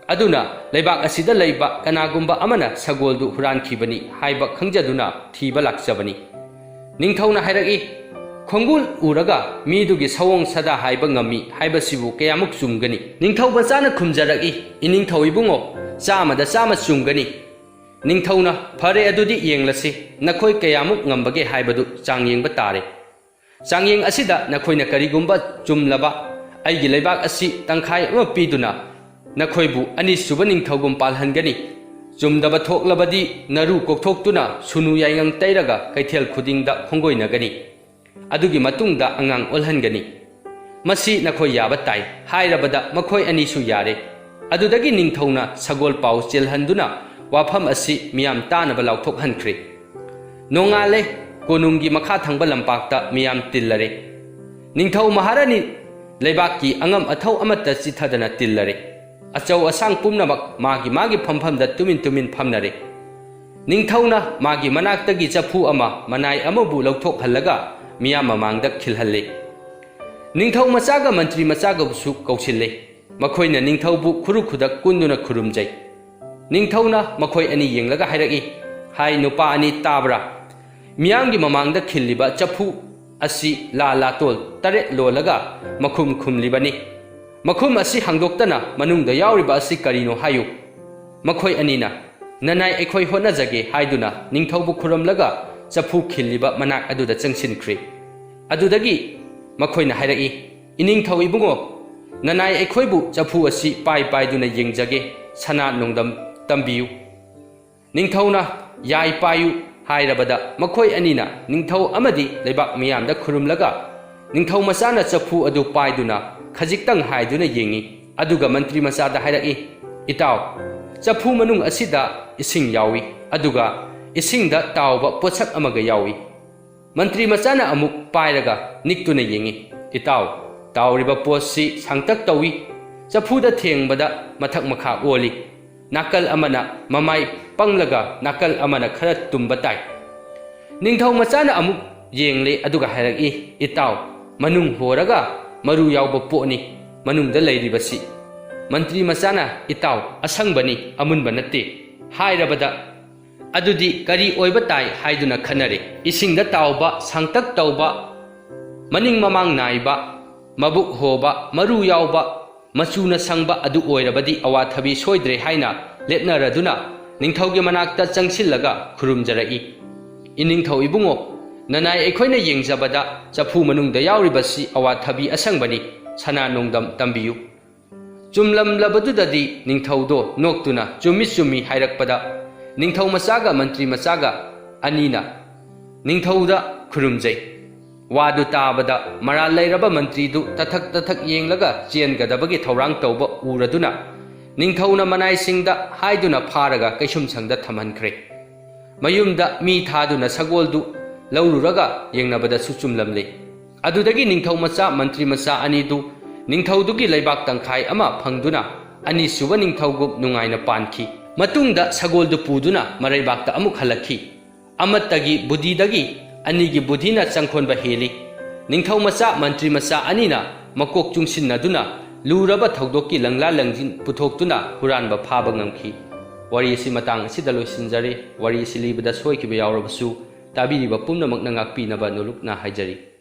ꯑꯗꯨꯅ ꯂꯩꯕꯥꯛ ꯑꯁꯤꯗ ꯂꯩꯕ ꯀꯅꯥꯒꯨꯝꯕ ꯑꯃꯅ ꯁꯒꯣꯜꯗꯨ ꯍꯨꯔꯥꯟꯈꯤꯕꯅꯤ ꯍꯥꯏꯕ ꯈꯪꯖꯗꯨꯅ ꯊꯤꯕ ꯂꯥꯛꯆꯕꯅꯤ꯫" ꯅꯤꯡꯊꯧꯅ ꯍꯥꯏꯔꯛꯏ, "ꯈꯣꯡꯒꯨꯜ ꯎꯔꯒ ꯃꯤꯗꯨꯒꯤ ꯁꯑꯣꯡ ꯁꯥꯗꯥ ꯍꯥꯏꯕ ꯉꯝꯃꯤ ꯍꯥꯏꯕꯁꯤꯕꯨ ꯀꯌꯥꯃꯨꯛ ꯆꯨꯝꯒꯅꯤ?" ꯅꯤꯡꯊꯧ ꯃꯆꯥꯅ ꯈꯨꯝꯖꯔꯛꯏ, "ꯏꯅꯤꯡꯊꯧ ꯏꯕꯨꯡꯉꯣ, ꯆꯥꯝꯃꯗ ꯆꯥꯝꯃ ꯆꯨꯝꯒꯅꯤ꯫" ꯅꯤꯡꯊꯧꯅ, "ꯐꯔꯦ, ꯑꯗꯨꯗꯤ ꯌꯦꯡꯂꯁꯤ, ꯅꯈꯣꯏ ꯀꯌꯥꯃꯨꯛ ꯉꯝꯕꯒꯦ ꯍꯥꯏꯕꯗꯨ ꯆꯥꯡ ꯌꯦꯡꯕ ꯇꯥꯔꯦ꯫ ꯆꯥꯡꯌꯦꯡ ꯑꯁꯤꯗ ꯅꯈꯣꯏꯅ ꯀꯔꯤꯒꯨꯝꯕ ꯆꯨꯝꯂꯕ, ꯑꯩꯒꯤ ꯂꯩꯕꯥꯛ ꯑꯁꯤ ꯇꯪꯈꯥꯏ ꯑꯃ ꯄꯤꯗꯨꯅ ꯅꯈꯣꯏꯕꯨ ꯑꯅꯤꯁꯨꯕ ꯅꯤꯡꯊꯧꯒꯨꯝ ꯄꯥꯜꯍꯟꯒꯅꯤ꯫ ꯆꯨꯝꯗꯕ ꯊꯣꯛꯂꯕꯗꯤ ꯅꯔꯨ ꯀꯣꯛꯊꯣꯛꯇꯨꯅ ꯁꯨꯅꯨ ꯌꯥꯏꯉꯪ ꯇꯩꯔꯒ ꯀꯩꯊꯦꯜ ꯈꯨꯗꯤꯡꯗ ꯈꯣꯡꯒꯣꯏꯅꯒꯅꯤ꯫ ꯑꯗꯨꯒꯤ ꯃꯇꯨꯡꯗ ꯑꯉꯥꯡ ꯑꯣꯜꯍꯟꯒꯅꯤ꯫ ꯃꯁꯤ ꯅꯈꯣꯏ ꯌꯥꯕ ꯇꯥꯏ" ꯍꯥꯏꯔꯕꯗ ꯃꯈꯣꯏ ꯑꯅꯤꯁꯨ ꯌꯥꯔꯦ꯫ ꯑꯗꯨꯗꯒꯤ ꯅꯤꯡꯊꯧꯅ ꯁꯒꯣꯜ ꯄꯥꯎ ꯆꯦꯜꯍꯟꯗꯨꯅ ꯋꯥꯐꯝ ꯑꯁꯤ ꯃꯤꯌꯥꯝ ꯇꯥꯅꯕ ꯂꯥꯎꯊꯣꯛꯍꯟꯈ꯭ꯔꯦ꯫ ꯅꯣꯡꯉꯥꯜꯂꯦ꯫ ꯀꯣꯅꯨꯡꯒꯤ ꯃꯈꯥ ꯊꯪꯕ ꯂꯝꯄꯥꯛꯇ ꯃꯤꯌꯥꯝ ꯇꯤꯜꯂꯔꯦ꯫ ꯅꯤꯡꯊꯧ ꯃꯍꯥꯔꯥꯅꯤ ꯂꯩꯕꯥꯛꯀꯤ ꯑꯉꯝ ꯑꯊꯧ ꯑꯃꯠꯇ ꯆꯤꯊꯗꯅ ꯇꯤꯜꯂꯔꯦ꯫ ꯑꯆꯧ ꯑꯁꯥꯡ ꯄꯨꯝꯅꯃꯛ ꯃꯥꯒꯤ ꯃꯥꯒꯤ ꯐꯝꯐꯝꯗ ꯇꯨꯃꯤꯟ ꯇꯨꯃꯤꯟ ꯐꯝꯅꯔꯦ꯫ ꯅꯤꯡꯊꯧꯅ ꯃꯥꯒꯤ ꯃꯅꯥꯛꯇꯒꯤ ꯆꯐꯨ ꯑꯃ ꯃꯅꯥꯏ ꯑꯃꯕꯨ ꯂꯧꯊꯣꯛꯍꯜꯂꯒ ꯃꯤꯌꯥꯝ ꯃꯃꯥꯡꯗ ꯈꯤꯜꯍꯜꯂꯦ꯫ ꯅꯤꯡꯊꯧ ꯃꯆꯥꯒ ꯃꯟꯇ꯭ꯔꯤ ꯃꯆꯥꯒꯕꯨꯁꯨ ꯀꯧꯁꯤꯜꯂꯦ꯫ ꯃꯈꯣꯏꯅ ꯅꯤꯡꯊꯧꯕꯨ ꯈꯨꯔꯨ ꯈꯨꯗꯛ ꯀꯨꯟꯗꯨꯅ ꯈꯨꯔꯨꯝꯖꯩ꯫ ꯅꯤꯡꯊꯧꯅ ꯃꯈꯣꯏ ꯑꯅꯤ ꯌꯦꯡꯂꯒ ꯍꯥꯏꯔꯛꯏ, "ꯍꯥꯏ ꯅꯨꯄꯥ ꯑꯅꯤ, ꯇꯥꯕ꯭ꯔꯥ? ꯃꯤꯌꯥꯝꯒꯤ ꯃꯃꯥꯡꯗ ꯈꯤꯜꯂꯤꯕ ꯆꯐꯨ ꯑꯁꯤ ꯂꯥ ꯂꯥꯇꯣꯜ ꯇꯔꯦꯠ ꯂꯣꯜꯂꯒ ꯃꯈꯨꯝ ꯈꯨꯝꯂꯤꯕꯅꯤ꯫ ꯃꯈꯨꯝ ꯑꯁꯤ ꯍꯥꯡꯗꯣꯛꯇꯅ ꯃꯅꯨꯡꯗ ꯌꯥꯎꯔꯤꯕ ꯑꯁꯤ ꯀꯔꯤꯅꯣ ꯍꯥꯏꯌꯨ꯫" ꯃꯈꯣꯏ ꯑꯅꯤꯅ, "ꯅꯅꯥꯏ ꯑꯩꯈꯣꯏ ꯍꯣꯠꯅꯖꯒꯦ" ꯍꯥꯏꯗꯨꯅ ꯅꯤꯡꯊꯧꯕꯨ ꯈꯨꯔꯨꯝꯂꯒ ꯆꯐꯨ ꯈꯤꯜꯂꯤꯕ ꯃꯅꯥꯛ ꯑꯗꯨꯗ ꯆꯪꯁꯤꯟꯈ꯭ꯔꯦ꯫ ꯑꯗꯨꯗꯒꯤ ꯃꯈꯣꯏꯅ ꯍꯥꯏꯔꯛꯏ, "ꯏꯅꯤꯡꯊꯧ ꯏꯕꯨꯡꯉꯣ, ꯅꯅꯥꯏ ꯑꯩꯈꯣꯏꯕꯨ ꯆꯐꯨ ꯑꯁꯤ ꯄꯥꯏ ꯄꯥꯏꯗꯨꯅ ꯌꯦꯡꯖꯒꯦ, ꯁꯅꯥ ꯅꯣꯡꯗꯝ ꯇꯝꯕꯤꯌꯨ꯫" ꯅꯤꯡꯊꯧꯅ "ꯌꯥꯏ ꯄꯥꯏꯌꯨ" ꯍꯥꯏꯔꯕꯗ ꯃꯈꯣꯏ ꯑꯅꯤꯅ ꯅꯤꯡꯊꯧ ꯑꯃꯗꯤ ꯂꯩꯕꯥꯛ ꯃꯤꯌꯥꯝꯗ ꯈꯨꯔꯨꯝꯂꯒ ꯅꯤꯡꯊꯧ ꯃꯆꯥꯅ ꯆꯐꯨ ꯑꯗꯨ ꯄꯥꯏꯗꯨꯅ ꯈꯖꯤꯛꯇꯪ ꯍꯥꯏꯗꯨꯅ ꯌꯦꯡꯉꯤ꯫ ꯑꯗꯨꯒ ꯃꯟꯇ꯭ꯔꯤ ꯃꯆꯥꯗ ꯍꯥꯏꯔꯛꯏ, "ꯏꯇꯥꯎ, ꯆꯐꯨ ꯃꯅꯨꯡ ꯑꯁꯤꯗ ꯏꯁꯤꯡ ꯌꯥꯎꯏ, ꯑꯗꯨꯒ ꯏꯁꯤꯡꯗ ꯇꯥꯎꯕ ꯄꯣꯠꯁꯛ ꯑꯃꯒ ꯌꯥꯎꯏ꯫" ꯃꯟꯇ꯭ꯔꯤ ꯃꯆꯥꯅ ꯑꯃꯨꯛ ꯄꯥꯏꯔꯒ ꯅꯤꯛꯇꯨꯅ ꯌꯦꯡꯉꯤ꯫ "ꯏꯇꯥꯎ, ꯇꯥꯎꯔꯤꯕ ꯄꯣꯠꯁꯤ ꯁꯥꯡꯇꯛ ꯇꯧꯏ꯫ ꯆꯐꯨꯗ ꯊꯦꯡꯕꯗ ꯃꯊꯛ ꯃꯈꯥ ꯑꯣꯜꯂꯤ꯫ ꯅꯥꯀꯜ ꯑꯃꯅ ꯃꯃꯥꯏ ꯄꯪꯂꯒ ꯅꯥꯀꯜ ꯑꯃꯅ ꯈꯔ ꯇꯨꯝꯕ ꯇꯥꯏ꯫" ꯅꯤꯡꯊꯧ ꯃꯆꯥꯅ ꯑꯃꯨꯛ ꯌꯦꯡꯂꯦ, ꯑꯗꯨꯒ ꯍꯥꯏꯔꯛꯏ, "ꯏꯇꯥꯎ, ꯃꯅꯨꯡ ꯍꯣꯔꯒ ꯃꯔꯨ ꯌꯥꯎꯕ ꯄꯣꯠꯅꯤ ꯃꯅꯨꯡꯗ ꯂꯩꯔꯤꯕꯁꯤ꯫" ꯃꯟꯇ꯭ꯔꯤ ꯃꯆꯥꯅ, "ꯏꯇꯥꯎ, ꯑꯁꯪꯕꯅꯤ, ꯑꯃꯨꯟꯕ ꯅꯠꯇꯦ" ꯍꯥꯏꯔꯕꯗ, "ꯑꯗꯨꯗꯤ ꯀꯔꯤ ꯑꯣꯏꯕ ꯇꯥꯏ?" ꯍꯥꯏꯗꯨꯅ ꯈꯟꯅꯔꯦ꯫ ꯏꯁꯤꯡꯗ ꯇꯥꯎꯕ, ꯁꯥꯡꯇꯛ ꯇꯧꯕ, ꯃꯅꯤꯡ ꯃꯃꯥꯡ ꯅꯥꯏꯕ, ꯃꯕꯨꯛ ꯍꯣꯕ, ꯃꯔꯨ ꯌꯥꯎꯕ, ꯃꯆꯨꯅ ꯁꯪꯕ ꯑꯗꯨ ꯑꯣꯏꯔꯕꯗꯤ ꯑꯋꯥꯊꯕꯤ ꯁꯣꯏꯗ꯭ꯔꯦ ꯍꯥꯏꯅ ꯂꯦꯞꯅꯔꯗꯨꯅ ꯅꯤꯡꯊꯧꯒꯤ ꯃꯅꯥꯛꯇ ꯆꯪꯁꯤꯜꯂꯒ ꯈꯨꯔꯨꯝꯖꯔꯛꯏ꯫ "ꯏꯅꯤꯡꯊꯧ ꯏꯕꯨꯡꯉꯣ, ꯅꯅꯥꯏ ꯑꯩꯈꯣꯏꯅ ꯌꯦꯡꯖꯕꯗ ꯆꯐꯨ ꯃꯅꯨꯡꯗ ꯌꯥꯎꯔꯤꯕꯁꯤ ꯑꯋꯥꯊꯕꯤ ꯑꯁꯪꯕꯅꯤ, ꯁꯅꯥ ꯅꯣꯡꯗꯝ ꯇꯝꯕꯤꯌꯨ꯫" ꯆꯨꯝꯂꯝꯂꯕꯗꯨꯗꯗꯤ ꯅꯤꯡꯊꯧꯗꯣ ꯅꯣꯛꯇꯨꯅ "ꯆꯨꯝꯃꯤ, ꯆꯨꯝꯃꯤ" ꯍꯥꯏꯔꯛꯄꯗ, ꯅꯤꯡꯊꯧ ꯃꯆꯥꯒ ꯃꯟꯇ꯭ꯔꯤ ꯃꯆꯥꯒ ꯑꯅꯤꯅ ꯅꯤꯡꯊꯧꯗ ꯈꯨꯔꯨꯝꯖꯩ꯫ ꯋꯥꯗꯨ ꯇꯥꯕꯗ ꯃꯔꯥꯜ ꯂꯩꯔꯕ ꯃꯟꯇ꯭ꯔꯤꯗꯨ ꯇꯊꯛ ꯇꯊꯛ ꯌꯦꯡꯂꯒ ꯆꯦꯟꯒꯗꯕꯒꯤ ꯊꯧꯔꯥꯡ ꯇꯧꯕ ꯎꯔꯗꯨꯅ, ꯅꯤꯡꯊꯧꯅ ꯃꯅꯥꯏꯁꯤꯡꯗ ꯍꯥꯏꯗꯨꯅ ꯐꯥꯔꯒ ꯀꯩꯁꯨꯝꯁꯪꯗ ꯊꯝꯍꯟꯈ꯭ꯔꯦ꯫ ꯃꯌꯨꯝꯗ ꯃꯤ ꯊꯥꯗꯨꯅ ꯁꯒꯣꯜꯗꯨ ꯂꯧꯔꯨꯔꯒ ꯌꯦꯡꯅꯕꯗꯁꯨ ꯆꯨꯝꯂꯝꯂꯦ꯫ ꯑꯗꯨꯗꯒꯤ ꯅꯤꯡꯊꯧ ꯃꯆꯥ, ꯃꯟꯇ꯭ꯔꯤ ꯃꯆꯥ ꯑꯅꯤꯗꯨ ꯅꯤꯡꯊꯧꯗꯨꯒꯤ ꯂꯩꯕꯥꯛ ꯇꯪꯈꯥꯏ ꯑꯃ ꯐꯪꯗꯨꯅ, ꯑꯅꯤꯁꯨꯕ ꯅꯤꯡꯊꯧꯒꯨꯝ ꯅꯨꯡꯉꯥꯏꯅ ꯄꯥꯟꯈꯤ꯫ ꯃꯇꯨꯡꯗ ꯁꯒꯣꯜꯗꯨ ꯄꯨꯗꯨꯅ ꯃꯔꯩꯕꯥꯛꯇ ꯑꯃꯨꯛ ꯍꯜꯂꯛꯈꯤ꯫ ꯑꯃꯠꯇꯒꯤ ꯕꯨꯙꯤꯗꯒꯤ ꯑꯅꯤꯒꯤ ꯕꯨꯙꯤꯅ ꯆꯪꯈꯣꯟꯕ ꯍꯦꯜꯂꯤ꯫ ꯅꯤꯡꯊꯧ ꯃꯆꯥ, ꯃꯟꯇ꯭ꯔꯤ ꯃꯆꯥ ꯑꯅꯤꯅ ꯃꯀꯣꯛ ꯆꯨꯡꯁꯤꯟꯅꯗꯨꯅ ꯂꯨꯔꯕ ꯊꯧꯗꯣꯛꯀꯤ ꯂꯪꯂꯥ ꯂꯪꯖꯤꯟ ꯄꯨꯊꯣꯛꯇꯨꯅ ꯍꯨꯔꯥꯟꯕ ꯐꯥꯕ ꯉꯝꯈꯤ꯫ ꯋꯥꯔꯤ ꯑꯁꯤ ꯃꯇꯥꯡ ꯑꯁꯤꯗ ꯂꯣꯏꯁꯤꯟꯖꯔꯦ꯫ ꯋꯥꯔꯤ ꯑꯁꯤ ꯂꯤꯕꯗ ꯁꯣꯏꯈꯤꯕ ꯌꯥꯎꯔꯕꯁꯨ ꯇꯥꯕꯤꯔꯤꯕ ꯄꯨꯝꯅꯃꯛꯅ ꯉꯥꯛꯄꯤꯅꯕ ꯅꯣꯂꯨꯛꯅ ꯍꯥꯏꯖꯔꯤ꯫